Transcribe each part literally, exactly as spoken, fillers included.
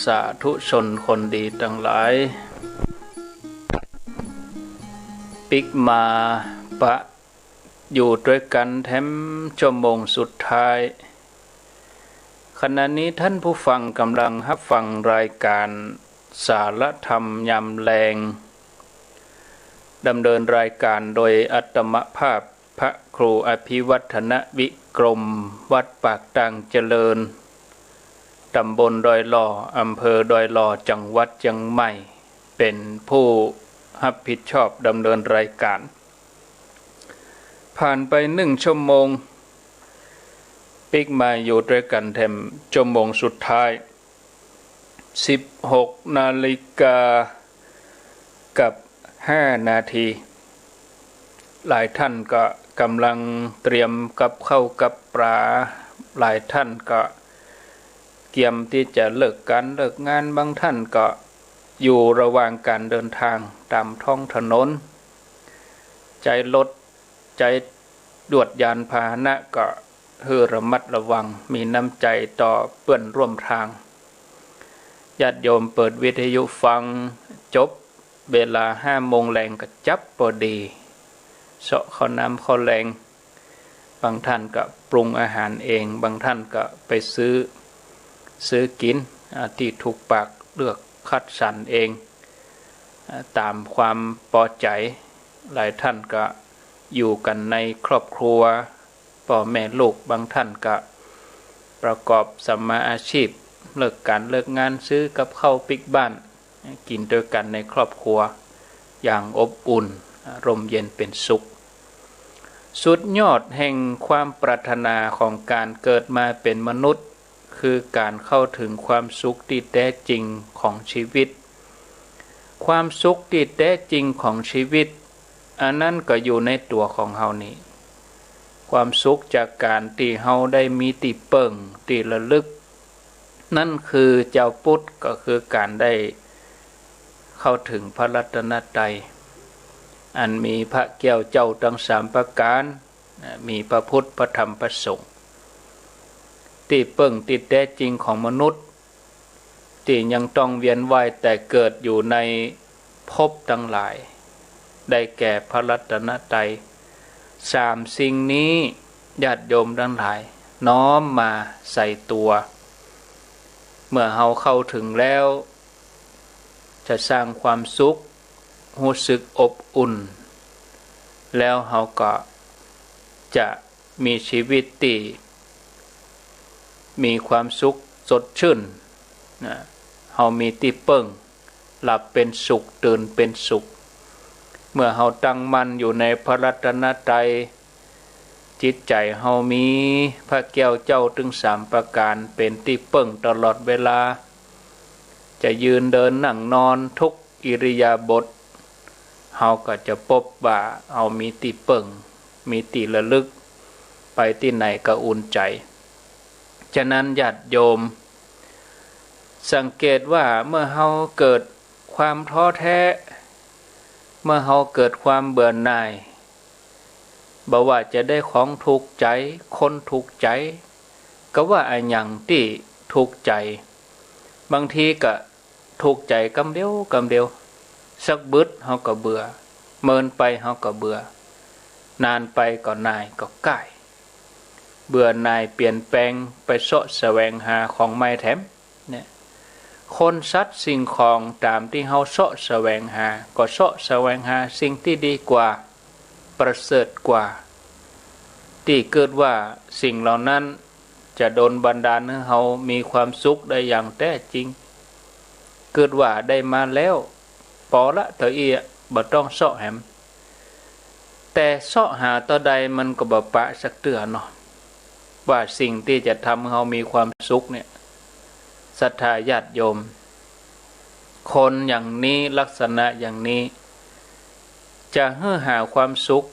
สาธุชนคนดีตังหลาย ปิ๊กมาปะอยู่ตวยกั๋นแถมชั่วโมงสุดท้าย ขณะนี้ท่านผู้ฟังก่ำลังฮับฟังรายก๋านสารธรรมยามแลง ดำเนินรายก๋านโดยอาตมาภาพพระครูอภิวัฒนวิกรม วัดปากตางเจริญ ต๋ำบลดอยหล่อ อำเภอดอยหล่อ จังหวัดเจียงใหม่ เป๋นผู้ฮับผิดชอบดำเนินรายก๋าน ผ่านไปนึ่งชั่วโมง ปิ๊กมาอยู่ตวยกั๋นแถมชั่วโมงสุดท้าย สิบหกนาฬิกากับห้านาที หลายท่านก็ก่ำลังเตรียมกับข้าวกับป๋า หลายท่านก็เกียมตี้จะเลิกก๋านเลิกงาน บางท่านก็อยู่ระหว่างก๋านเดินทางต๋ามท้องถนน ใจ๊รถ ใจ๊ยวดยานพาหนะก็หื้อระมัดระวัง มีน้ำใจ๋ต่อเปื้อนร่วมทาง ญาติโยมเปิดวิทยุฟัง จบเวลาห้าโมงแลงก็จับปอดี เซาะข้าวน้ำข้าวแลง บางท่านก็ปรุงอาหารเอง บางท่านก็ไปซื้อ ซื้อกิ๋น อ่า ตี้ถูกปากเลือกคัดสรรเอง อ่า ต๋ามความปอใจ๋ หลายท่านก็อยู่กั๋นในครอบครัว ป้อแม่ลูก บางท่านก็ประกอบสัมมาอาชีพ เลิกก๋านเลิกงาน ซื้อกับข้าวปิ๊กบ้าน กิ๋นตวยกั๋นในครอบครัว อย่างอบอุ่น ร่มเย็นเป๋นสุข สุดยอดแห่งความปรารถนาของก๋านเกิดมาเป๋นมนุษย์ คือก๋านเข้าเถิงความสุขตี้แต๊จริงของชีวิต ความสุขตี้แต๊จริงของชีวิต อันนั้นก็อยู่ในตั๋วของเฮานี่ ความสุขจากก๋านตี้เฮาได้มีตี้เปิ้งตี้ระลึก นั้นคือจาวพุทธ ก็คือก๋านได้เข้าเถิงพระรัตนตรัย อันมีพระแก้วเจ้าตึงสามประก๋าน มีพระพุทธ พระธรรม พระสงฆ์ ตี้เปิ้งตี้แต๊จริงของมนุษย์ ตี้ยังต้องเวียนว่ายต๋ายเกิดอยู่ในภพตังหลาย ได้แก่พระรัตนตรัย สามสิ่งนี้ ญาติโยมตังหลาย น้อมมาใส่ตั๋ว เมื่อเฮาเข้าเถิงแล้ว จะสร้างความสุข ฮู้สึกอบอุ่น แล้วเฮาก็จะมีชีวิตตี้มีความสุขสดชื่น นะ เฮามีตี้เปิ้ง หลับเป๋นสุข ตื่นเป๋นสุข เมื่อเฮาตั้งมั่นอยู่ในพระรัตนตรัย จิตใจ๋เฮามีพระแก้วเจ้าตึงสามประก๋านเป๋นตี้เปิ้งตลอดเวลา จะยืนเดินนั่งนอนทุกอิริยาบถ เฮาก็จะปบว่าเฮามีตี้เปิ้ง มีตี้ระลึก ไปตี้ไหนก็อุ่นใจ๋ ฉะนั้นญาติโยม สังเกตว่าเมื่อเฮาเกิดความท้อแท้ เมื่อเฮาเกิดความเบื่อหน่าย บ่ว่าจะได้ของถูกใจ๋ คนถูกใจ๋ กาว่าอะหยังตี้ถูกใจ๋ บางทีก็ถูกใจ๋กำเดียวกำเดียว สักบึดเฮาก็เบื่อ เมินไปเฮาก็เบื่อ นานไปก็หน่ายก็ก้าย เบื่อหน่ายเปลี่ยนแปลง ไปเซาะแสวงหาของใหม่แถม เนี่ย คนสัตว์สิ่งของต๋ามตี้เฮาเซาะแสวงหา ก็เซาะแสวงหาสิ่งตี้ดีกว่า ประเสริฐกว่า ตี้กึ๊ดว่าสิ่งเหล่านั้นจะดลบันดาลหื้อเฮามีความสุขได้อย่างแต๊จริง กึ๊ดว่าได้มาแล้ว ปอละเถ่าอี้ บ่ต้องเซาะแหม แต่เซาะหาเต้าใดมันก็บ่ปะสักเตื้อเนาะ ว่าสิ่งตี้จะทำหื้อเฮามีความสุขเนี่ย ศรัทธาญาติโยม คนอย่างนี้ ลักษณะอย่างนี้ จะหื้อหาความสุข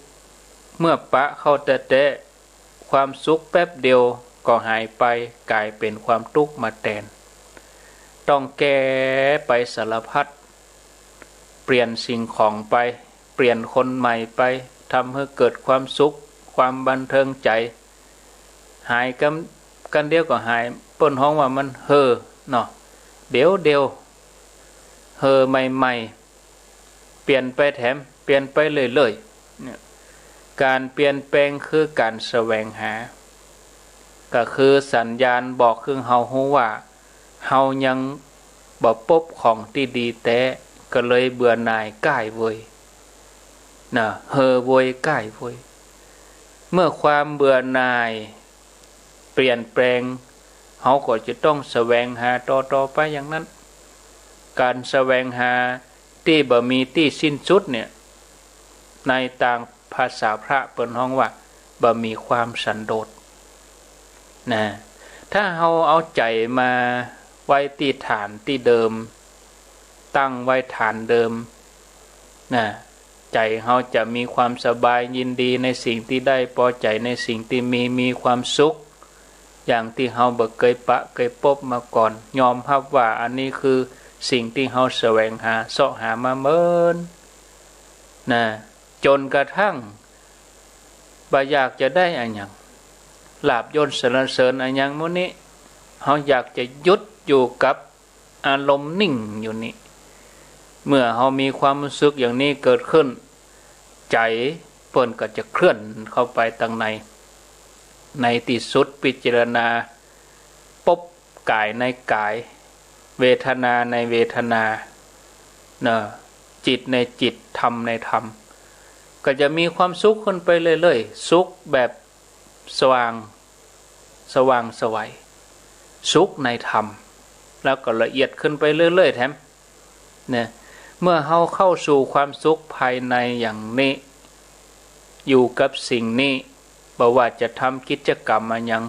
เมื่อปะเข้าแต๊ๆ ความสุขแป๊บเดียวก็หายไป ก๋ายเป๋นความตุ๊กข์มาแตน ต้องแก้ไปสารพัด เปลี่ยนสิ่งของไป เปลี่ยนคนใหม่ไป ทำหื้อเกิดความสุข ความบันเทิงใจ๋ หายกำ กำเดียวก็หาย เปิ้นฮ้องว่ามันเห่อเนาะ เดี๋ยวๆ เห่อใหม่ๆ เปลี่ยนไปแถม เปลี่ยนไปเรื่อยๆ เนี่ย ก๋านเปลี่ยนแปลงคือก๋านแสวงหา ก็คือสัญญาณบอกคือเฮาฮู้ว่า เฮายังบ่ปบของตี้ดีแต๊ ก็เลยเบื่อหน่ายก้ายเว้ย นะ เห่อเว้ยก้ายเว้ย เมื่อความเบื่อหน่ายเปลี่ยนแปลง เฮาก็จะต้องแสวงหาต่อๆ ไปอย่างนั้น ก๋านแสวงหาตี้บ่มีตี้สิ้นสุดเนี่ย ในตางภาษาพระเปิ้นฮ้องว่า บ่มีความสันโดษ นะ ถ้าเฮาเอาใจ๋มาไว้ตี้ฐานตี้เดิม ตั้งไว้ฐานเดิม นะ ใจ๋เฮาจะมีความสบายยินดีในสิ่งตี้ได้ ปอใจ๋ในสิ่งตี้มี มีความสุข อย่างตี้เฮาบ่เกยปะเกยปบมาก่อน ยอมฮับว่าอันนี้คือสิ่งตี้เฮาแสวงหา เซาะหามาเมิน นะ จ๋นกระทั่งบ่อยากจะได้อะหยัง ลาภยศสรรเสริญอะหยังหมู่นี้ เฮาอยากจะหยุดอยู่กับอารมณ์นิ่งอยู่นี้ เมื่อเฮามีความรู้สึกอย่างนี้เกิดขึ้น ใจ๋เปิ้นก็จะเคลื่อนเข้าไปตังใน ในตี้สุดพิจารณา ปบก๋ายในก๋าย เวทนาในเวทนา นะ จิตในจิต ธรรมในธรรม ก็จะมีความสุขขึ้นไปเรื่อยๆ สุขแบบสว่าง สว่างไสว สุขในธรรม แล้วก็ละเอียดขึ้นไปเรื่อยๆ แถม เนี่ย เมื่อเฮาเข้าสู่ความสุขภายในอย่างนี้ อยู่กับสิ่งนี้ บ่ว่าจะทำกิจกรรมอะหยัง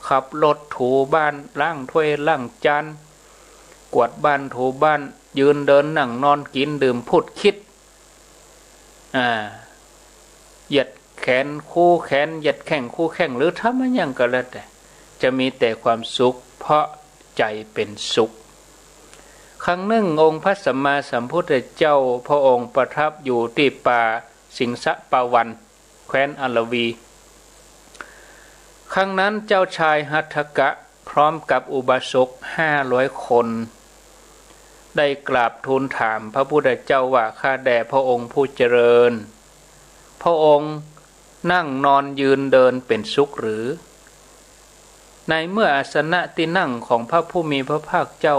ขับรถ ถูบ้าน ล้างถ้วย ล้างจาน กวาดบ้าน ถูบ้าน ยืน เดิน นั่ง นอน กิ๋น ดื่ม พูด คิด อ่า เหยียดแขน คู่แขน เหยียดแข้ง คู่แข้ง หรือทำอะหยังก็แล้วแต่ จะมีแต่ความสุข เพราะใจ๋เป๋นสุข ครั้งนึ่งองค์พระสัมมาสัมพุทธเจ้า พระองค์ประทับอยู่ตี้ป่าสิงสะปาวัน แคว้นอารวี ครั้งนั้นเจ้าชายหัตถกะพร้อมกับอุบาสกห้าร้อยคน ได้กราบทูลถามพระพุทธเจ้าว่า ข้าแต่พระองค์ผู้เจริญ พระองค์นั่งนอนยืนเดินเป๋นสุขหรือ ในเมื่ออาสนะตี้นั่งของพระผู้มีพระภาคเจ้า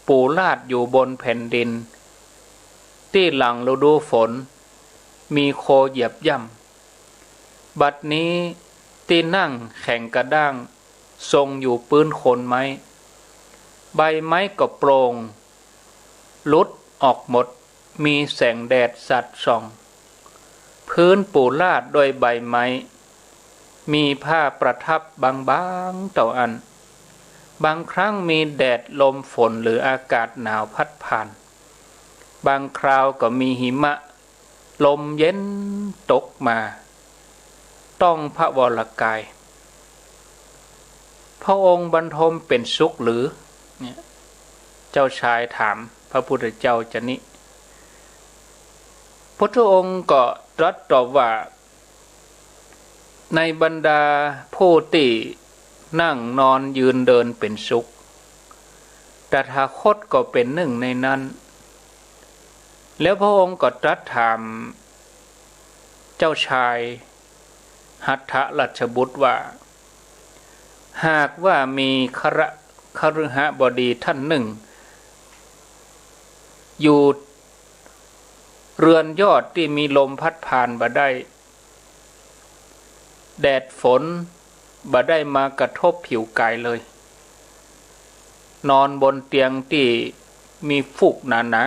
ปูลาดอยู่บนแผ่นดิน ตี้หลังฤดูฝน มีโคเหยียบย่ำ บัดนี้ตี้นั่งแข็งกระด้าง ทรงอยู่ปื๊นโคนไม้ ใบไม้ก็โปร่ง หลุดออกหมด มีแสงแดดสาดส่อง พื้นปูลาดด้วยใบไม้ มีผ้าประทับบางๆ เต้าอั้น บางครั้งมีแดดลมฝนหรืออากาศหนาวพัดผ่าน บางคราวก็มีหิมะ ลมเย็นตกมา ต้องพระวรกาย พระองค์บรรทมเป๋นสุขหรือ เนี่ย เจ้าชายถามพระพุทธเจ้าจานี้ พุทธองค์ก็ตรัสตอบว่า ในบรรดาผู้ตี้นั่งนอนยืนเดินเป๋นสุข ตถาคตก็เป๋นนึ่งในนั้น แล้วพระองค์ก็ตรัสถามเจ้าชายหัตถราชบุตรว่า หากว่ามีคฤหะ คฤหบดีท่านนึ่ง อยู่เรือนยอดตี้มีลมพัดผ่านบ่ได้ แดดฝนบ่ได้มากระทบผิวกายเลย นอนบนเตียงตี้มีฟูกหนา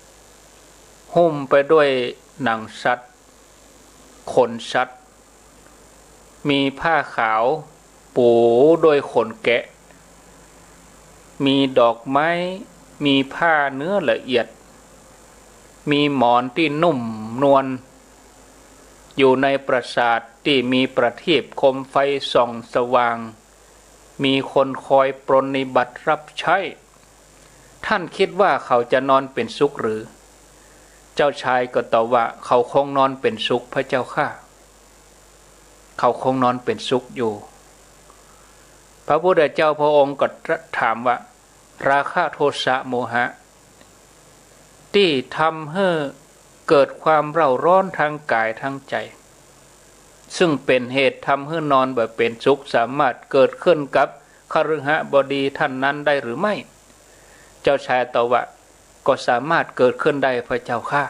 ๆ หุ้มไปด้วยหนังสัตว์ ขนสัตว์ มีผ้าขาวปูด้วยขนแกะ มีดอกไม้ มีผ้าเนื้อละเอียด มีหมอนตี้นุ่มนวล อยู่ในปราสาทตี้มีประทีปโคมไฟส่องสว่าง มีคนคอยปรนนิบัติรับใช้ ท่านคิดว่าเขาจะนอนเป๋นสุขหรือ เจ้าชายก็ตอบว่า เขาคงนอนเป๋นสุขพระเจ้าข้า เขาคงนอนเป๋นสุขอยู่ พระพุทธเจ้าพระองค์ก็ถามว่า ราคะ โทสะ โมหะ ตี้ทำหื้อเกิดความเร่าร้อนตางก๋ายตางใจ๋ ซึ่งเป๋นเหตุทำหื้อนอนบ่เป๋นสุข สามารถเกิดขึ้นกับคฤหบดีต้านนั้นได้หรือไม่ เจ้าชายตอบว่า ก็สามารถเกิดขึ้นได้พระเจ้าข้า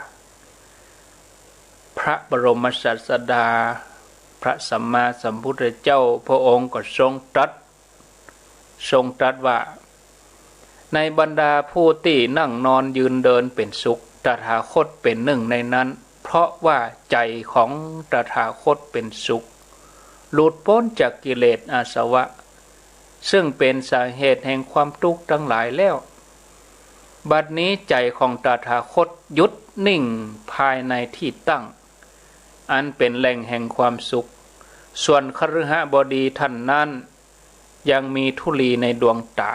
พระบรมศาสดา พระสัมมาสัมพุทธเจ้าพระองค์ก็ทรงตรัส ทรงตรัสว่า ในบรรดาผู้ตี้นั่งนอนยืนเดินเป๋นสุข ตถาคตเป๋นนึ่งในนั้น เพราะว่าใจ๋ของตถาคตเป๋นสุข หลุดป๊นจากกิเลสอาสวะ ซึ่งเป๋นสาเหตุแห่งความตุ๊กข์ตังหลายแล้ว บัดนี้ใจ๋ของตถาคตหยุดนิ่งภายในตี้ตั้ง อันเป๋นแหล่งแห่งความสุข ส่วนคฤหบดีต้านนั้น ยังมีธุลีในดวงต๋า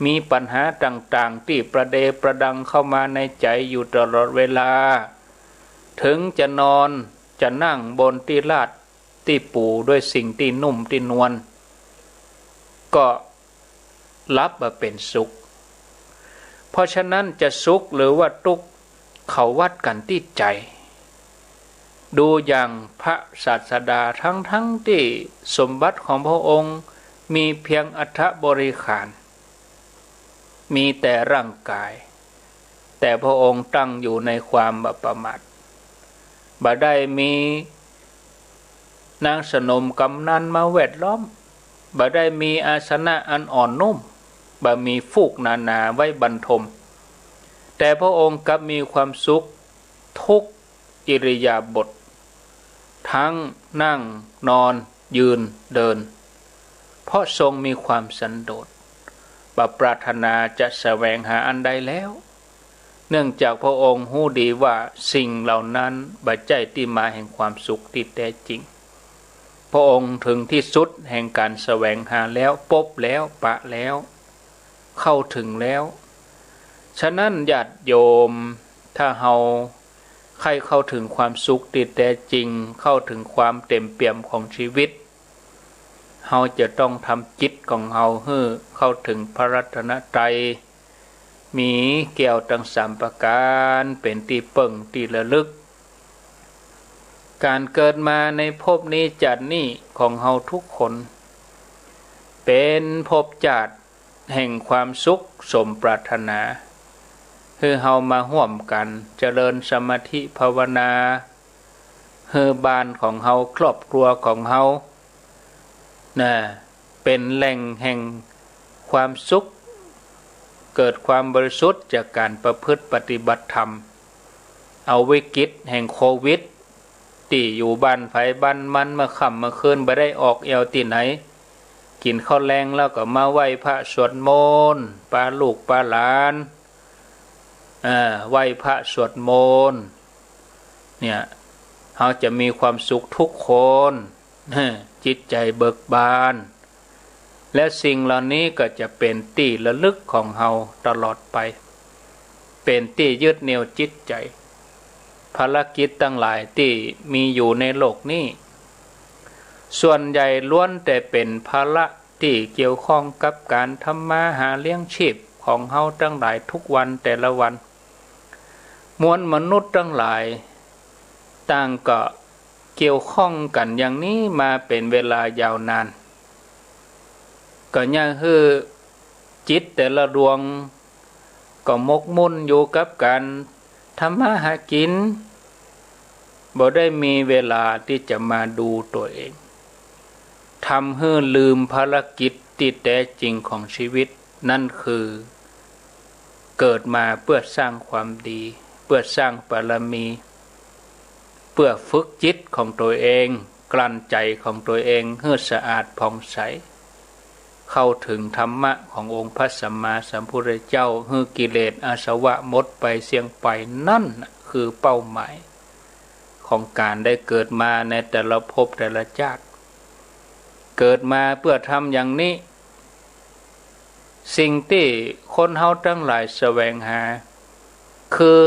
มีปัญหาต่างๆ ตี้ประเดประดังเข้ามาในใจ๋อยู่ตลอดเวลา เถิงจะนอน จะนั่งบนตี้ลาด ตี้ปูด้วยสิ่งตี้นุ่มตี้นวล ก็หลับบ่เป๋นสุข เพราะฉะนั้นจะสุขหรือว่าตุ๊กข์ เขาวัดกั๋นตี้ใจ๋ ดูอย่างพระศาสดา ทั้งๆ ตี้สมบัติของพระองค์มีเพียงอัฐบริขาร มีแต่ร่างกาย แต่พระองค์ตั้งอยู่ในความบ่ประมาท บ่ได้มีนางสนมกำนัลมาแวดล้อม บ่ได้มีอาสนะอันอ่อนนุ่ม บ่มีฟูกหนาๆ ไว้บรรทม แต่พระองค์กลับมีความสุขทุกอิริยาบถ ทั้งนั่ง นอน ยืน เดิน เพราะทรงมีความสันโดษ บ่ปรารถนาจะแสวงหาอันใดแล้ว เนื่องจากพระองค์ฮู้ดีว่าสิ่งเหล่านั้นบ่ใจ้ตี้มาแห่งความสุขตี้แต๊จริง พระองค์ถึงตี้สุดแห่งก๋านแสวงหาแล้ว ปบแล้ว ปะแล้ว เข้าเถิงแล้ว ฉะนั้นญาติโยม ถ้าเฮาใค่เข้าเถิงความสุขตี้แต๊จริง เข้าเถิงความเต๋มเปี่ยมของจีวิต เฮาจะต้องทำจิตของเฮาหื้อเข้าเถิงพระรัตนตรัย มีแก้วตังสามประก๋านเป๋นตี้เปิ้งตี้ระลึก ก๋านเกิดมาในภพนี้จาตินี้ของเฮาทุกคน เป๋นภพจาติแห่งความสุขสมปรารถนา หื้อเฮามาฮ่วมกั๋นเจริญสมาธิภาวนา หื้อบ้านของเฮา ครอบครัวของเฮา นะ เป๋นแหล่งแห่งความสุข เกิดความบริสุทธิ์จากก๋านประพฤติปฏิบัติธรรม เอาวิกฤตแห่งโควิด ตี้อยู่บ้านใผบ้านมัน เมื่อค่ำเมื่อคืนบ่ได้ออกแอ่วตี้ไหน กิ๋นข้าวแลงแล้วก็มาไหว้พระสวดมนต์ ปาลูกปาหลาน อ่า ไหว้พระสวดมนต์ เนี่ย เฮาจะมีความสุขทุกคน จิตใจ๋เบิกบาน และสิ่งเหล่านี้ก็จะเป๋นตี้ระลึกของเฮาตลอดไป เป๋นตี้ยึดเหนี่ยวจิตใจ๋ ภารกิจตังหลายตี้มีอยู่ในโลกนี้ ส่วนใหญ่ล้วนแต่เป๋นภาระตี้เกี่ยวข้องกับก๋านทำมาหาเลี้ยงชีพของเฮาตังหลายทุกวันแต่ละวัน มวลมนุษย์ตังหลายต่างก็เกี่ยวข้องกั๋นอย่างนี้มาเป๋นเวลายาวนาน ก็เยียะหื้อจิตแต่ละดวงก็หมกมุ่นอยู่กับก๋านทำมาหากิ๋น บ่ได้มีเวลาตี้จะมาดูตั๋วเอง ทำหื้อลืมภารกิจตี้แต๊จริงของจีวิต นั่นคือ เกิดมาเปื้อสร้างความดี เปื้อสร้างบารมี เปื้อฝึกจิตของตั๋วเอง กลั่นใจ๋ของตั๋วเองหื้อสะอาดผ่องใส เข้าเถิงธรรมะขององค์พระสัมมาสัมพุทธเจ้า หื้อกิเลสอาสวะหมดไปเสี้ยงไป นั่นน่ะคือเป้าหมายของก๋านได้เกิดมาในแต่ละภพแต่ละจาติ เกิดมาเปื้อทำอย่างนี้ สิ่งตี้คนเฮาตังหลายแสวงหา คือ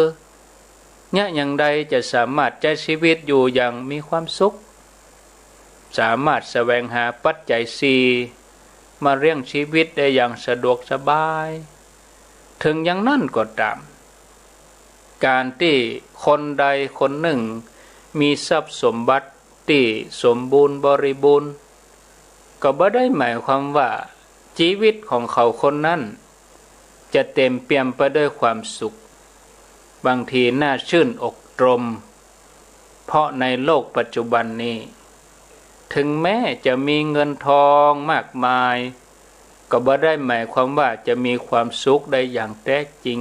เยียะอย่างใดจะสามารถใจ๊จีวิตอยู่อย่างมีความสุข สามารถแสวงหาปัจจัยสี่ มาเลี้ยงชีวิตได้อย่างสะดวกสบาย เถิงอย่างนั้นก็ต๋าม ก๋านตี้คนใดคนนึ่งมีทรัพย์สมบัติตี้สมบูรณ์บริบูรณ์ ก็บ่ได้หมายความว่าจีวิตของเขาคนนั้นจะเต๋มเปี่ยมไปด้วยความสุข บางทีน่าชื่นอกตรม เพราะในโลกปัจจุบันนี้ เถิงแม้จะมีเงินทองมากมาย ก็บ่ได้หมายความว่าจะมีความสุขได้อย่างแต๊จริง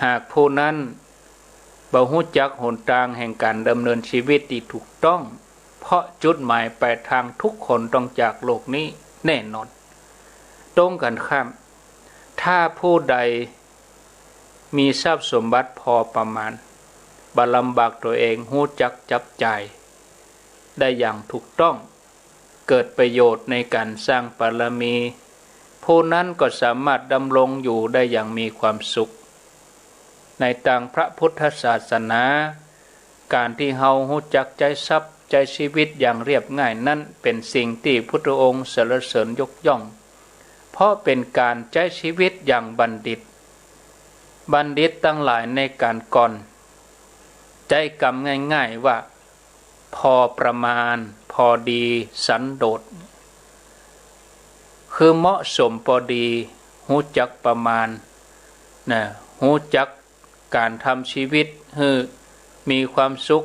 หากผู้นั้นบ่ฮู้จักหนตางแห่งก๋านดำเนินชีวิตตี้ถูกต้อง เพราะจุดหมายปลายตางทุกคนต้องจากโลกนี้แน่นอน ตรงกั๋นข้าม ถ้าผู้ใดมีทรัพย์สมบัติพอประมาณ บ่ลำบากตั๋วเอง ฮู้จักจับจ่ายได้อย่างถูกต้อง เกิดประโยชน์ในก๋านสร้างบารมี ผู้นั้นก็สามารถดำรงอยู่ได้อย่างมีความสุข ในตางพระพุทธศาสนา ก๋านตี้เฮาฮู้จักใจ๊ทรัพย์ใจ๊ชีวิตอย่างเรียบง่ายนั้น เป๋นสิ่งตี้พุทธองค์สรรเสริญยกย่อง เพราะเป๋นก๋านใจ๊ชีวิตอย่างบัณฑิต บัณฑิตตังหลายในก๋านก่อน ใจ๊กำง่ายๆ ว่า พอประมาณ พอดี สันโดษ คือเหมาะสมปอดี ฮู้จักประมาณ นะ ฮู้จักก๋านทำชีวิตหื้อมีความสุข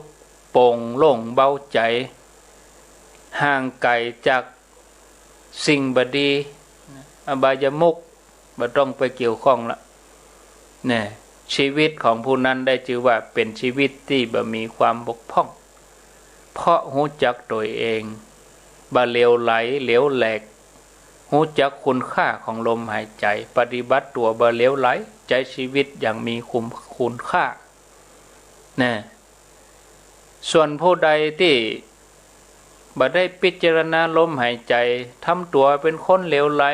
โป่งโล่งเบาใจ๋ ห่างไก๋จากสิ่งบ่ดี อบายมุข บ่ต้องไปเกี่ยวข้องละ เนี่ย ชีวิตของผู้นั้นได้จื้อว่าเป๋นชีวิตตี้บ่มีความบกพร่อง เพราะฮู้จักตั๋วเอง บ่เหลวไหลเหลวแหลก ฮู้จักคุณค่าของลมหายใจ๋ ปฏิบัติตั๋วบ่เหลวไหล ใจ๊ชีวิตอย่างมีคุณ คุณค่า นะ ส่วนผู้ใดตี้บ่ได้พิจารณาลมหายใจ๋ ทำตั๋วเป๋นคนเหลวไหล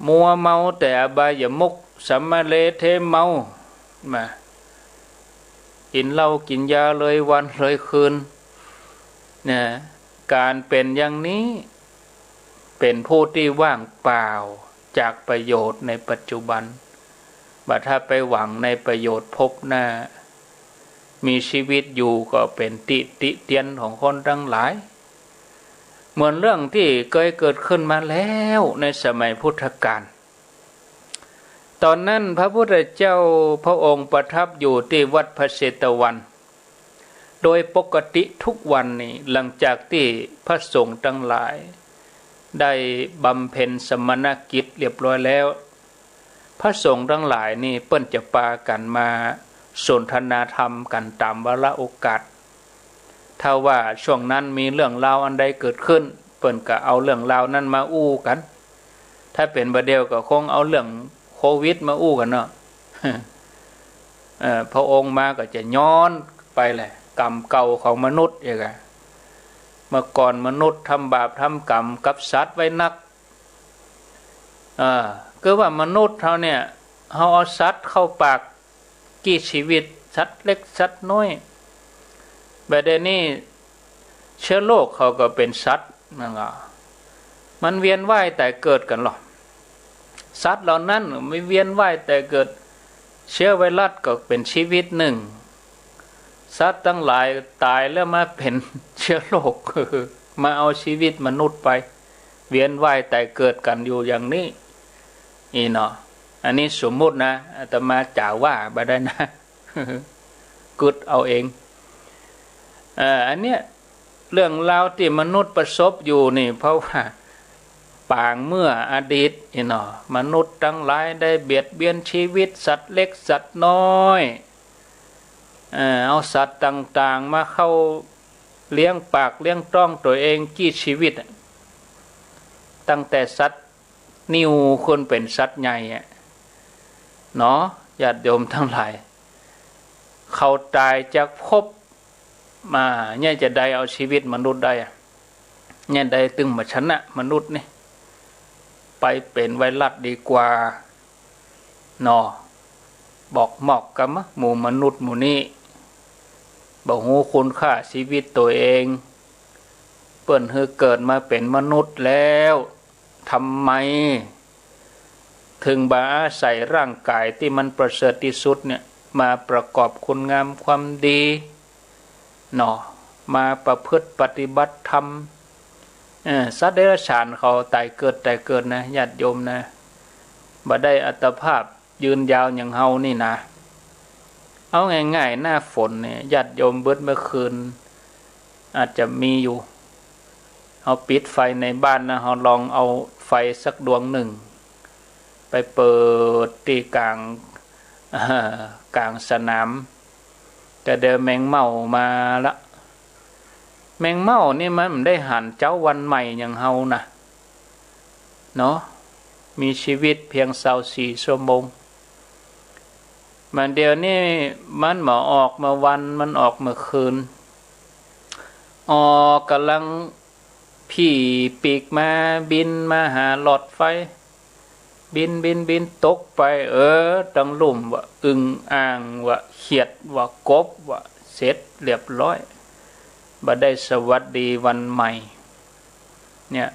มัวเมาแต่อบายมุข สัมมะเลเทเมา มา กิ๋นเหล้ากิ๋นยาเลยวันเลยคืน เนี่ย ก๋านเป๋นอย่างนี้ เป๋นผู้ตี้ว่างเปล่าจากประโยชน์ในปัจจุบัน บ่ถ้าไปหวังในประโยชน์ภพหน้า มีชีวิตอยู่ก็เป๋นตี้ติเตียนของคนตังหลาย เหมือนเรื่องตี้เกยเกิดขึ้นมาแล้วในสมัยพุทธกาล ต๋อนนั้นพระพุทธเจ้าพระองค์ประทับอยู่ตี้วัดพระเชตวัน โดยปกติทุกวันนี้ หลังจากตี้พระสงฆ์ตังหลายได้บำเพ็ญสมณกิจเรียบร้อยแล้ว พระสงฆ์ตังหลายนี่เปิ้นจะปากั๋นมาสนทนาธรรมกั๋นต๋ามวาระโอกาส ถ้าว่าช่วงนั้นมีเรื่องราวอันใดเกิดขึ้น เปิ้นก็เอาเรื่องราวนั้นมาอู้กั๋น ถ้าเป๋นบ่าเดี่ยวก็คงเอาเรื่องโควิดมาอู้กั๋นเนาะ เอ่อ พระองค์มาก็จะย้อนไปแหละ กรรมเก่าของมนุษย์อีกอะ เมื่อก่อนมนุษย์ทำบาปทำกรรมกับสัตว์ไว้นัก เออ คือว่ามนุษย์เฮาเนี่ย เฮาเอาสัตว์เข้าปาก กี้ชีวิต สัตว์เล็กสัตว์น้อย บ่าเดี่ยวนี้เชื้อโรคเขาก็เป๋นสัตว์ มันก็ มันเวียนว่ายต๋ายเกิดกั๋นลอ สัตว์เหล่านั้นมันเวียนว่ายต๋ายเกิด เชื้อไวรัสก็เป๋นชีวิตนึ่ง สัตว์ตังหลายต๋ายแล้วมาเป๋นเชื้อโรค มาเอาชีวิตมนุษย์ไป เวียนว่ายต๋ายเกิดกั๋นอยู่อย่างนี้ อี้เนาะ อันนี้สมมุตินะ อาตมาจ๋าว่าบ่ได้นะ กึ๊ดเอาเอง เอ่อ อันเนี้ย เรื่องราวตี้มนุษย์ประสบอยู่นี่ เพราะว่าปางเมื่ออดีตอี้เนาะ มนุษย์ตังหลายได้เบียดเบียนชีวิตสัตว์เล็กสัตว์น้อย เอ่อ เอาสัตว์ต่างๆ มาเข้าเลี้ยงปากเลี้ยงต๊องตั๋วเองกี้ชีวิตอะ ตั้งแต่สัตว์ นิ่วขึ้นเป๋นสัตว์ใหญ่อะ เนาะ ญาติโยมตังหลาย เขาต๋ายจากภพมา เนี่ยจะได้เอาชีวิตมนุษย์ได้อะ เนี่ยได้ตึงมาชนะมนุษย์นี่ ไปเป๋นไวรัสดีกว่า เนาะ บอกมอกกั๋นมะ หมู่มนุษย์หมู่นี้ บ่ฮู้คุณค่าชีวิตตั๋วเอง เปิ้นหื้อเกิดมาเป๋นมนุษย์แล้ว ทำไมเถิงบ่อาศัยร่างก๋ายตี้มันประเสริฐตี้สุดเนี่ย มาประกอบคุณงามความดีเนาะ มาประพฤติปฏิบัติธรรม เออ สัตว์เดรัจฉานเขาต๋ายเกิด ต๋ายเกิดนะ ญาติโยมนะ บ่ได้อัตภาพยืนยาวอย่างเฮานี่นะ เอาง่ายๆ หน้าฝนเนี่ย ญาติโยมเบิดเมื่อคืน อาจจะมีอยู่ เฮาปิดไฟในบ้านนะ เฮาลองเอาไฟสักดวงนึ่ง ไปเปิดตี้ก๋าง ก๋างสนาม ก็เดี๋ยวแมงเม่ามาละ แมงเม่านี่มันบ่ได้หันเจ๊าวันใหม่อย่างเฮานะ เนาะ มีชีวิตเพียงซาวสี่ชั่วโมง บ่าเดี่ยวนี้มันบ่ออกเมื่อวัน มันออกเมื่อคืน ออกก่ำลังผี่ปีกมา บินมาหาหลอดไฟ บิน บิน บินตกไป เออ ตังลุ่มว่าอึ่งอ่าง ว่าเขียด ว่ากบ ว่าเสร็จเรียบร้อย บ่ได้สวัสดีวันใหม่ เนี่ย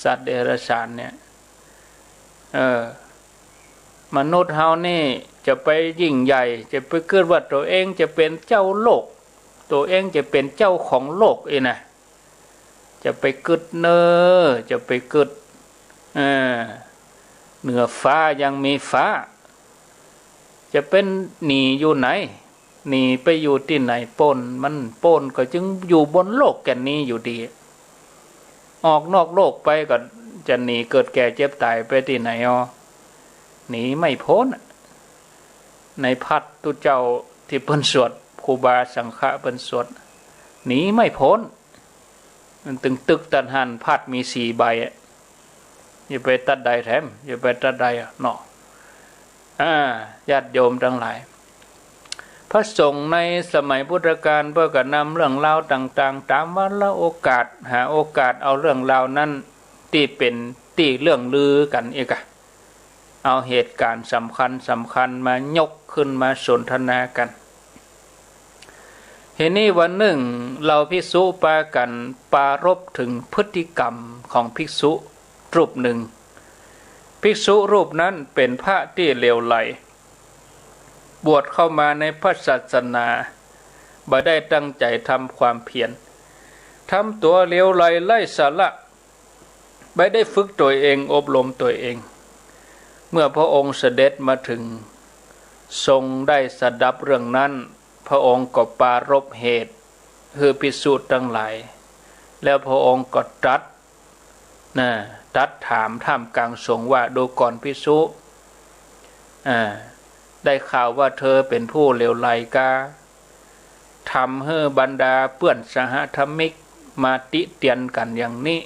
สัตว์เดรัจฉานเนี่ย เออ มนุษย์เฮานี่จะไปยิ่งใหญ่ จะไปกึ๊ดว่าตั๋วเองจะเป๋นเจ้าโลก ตั๋วเองจะเป๋นเจ้าของโลกอี้นะ จะไปกึ๊ดเน่อ จะไปกึ๊ด เออ เหนือฟ้ายังมีฟ้า จะไปหนีอยู่ไหน หนีไปอยู่ตี้ไหนป๊น มันป๊นก็จึงอยู่บนโลกแก่นนี้อยู่ดี ออกนอกโลกไปก็จะหนีเกิดแก่เจ็บต๋ายไปตี้ไหนอ้อ หนีไม่ป๊นอะ ในภัทรตุ๊เจ้าตี้เปิ้นสวด ครูบาสังฆะเปิ้นสวด หนีไม่ป๊น มันตึงตึกตันหัน ภัทรมีสี่ใบอะ อย่าไปตั๊ดใดแถม อย่าไปตั๊ดใดอะเนาะ อ่า ญาติโยมตังหลาย พระสงฆ์ในสมัยพุทธกาลเปิ้นก็นำเรื่องราวต่างๆ ต๋ามวาระโอกาส หาโอกาสเอาเรื่องราวนั้นตี้เป๋นตี้เลื่องลือกั๋นอี้กะ เอาเหตุก๋ารณ์สำคัญสำคัญมายกขึ้นมาสนทนากั๋น ทีนี้วันนึ่งเหล่าภิกษุปากั๋นปรารภเถิงพฤติกรรมของภิกษุรูปนึ่ง ภิกษุรูปนั้นเป๋นพระตี้เหลวไหล บวชเข้ามาในพระศาสนา บ่ได้ตั้งใจ๋ทำความเพียร ทำตั๋วเหลวไหลไร้สาระ บ่ได้ฝึกตั๋วเอง อบรมตั๋วเอง เมื่อพระองค์เสด็จมาเถิง ทรงได้สดับเรื่องนั้น พระองค์ก็ปรารภเหตุหื้อภิกษุตังหลาย แล้วพระองค์ก็ตรัส นะ ตรัสถามท่ามกลางสงฆ์ว่า ดูก่อนภิกษุ อ่า ได้ข่าวว่าเธอเป๋นผู้เหลวไหลกา ทำหื้อบรรดาเปื้อนสหธรรมิกมาติเตียนกั๋นอย่างนี้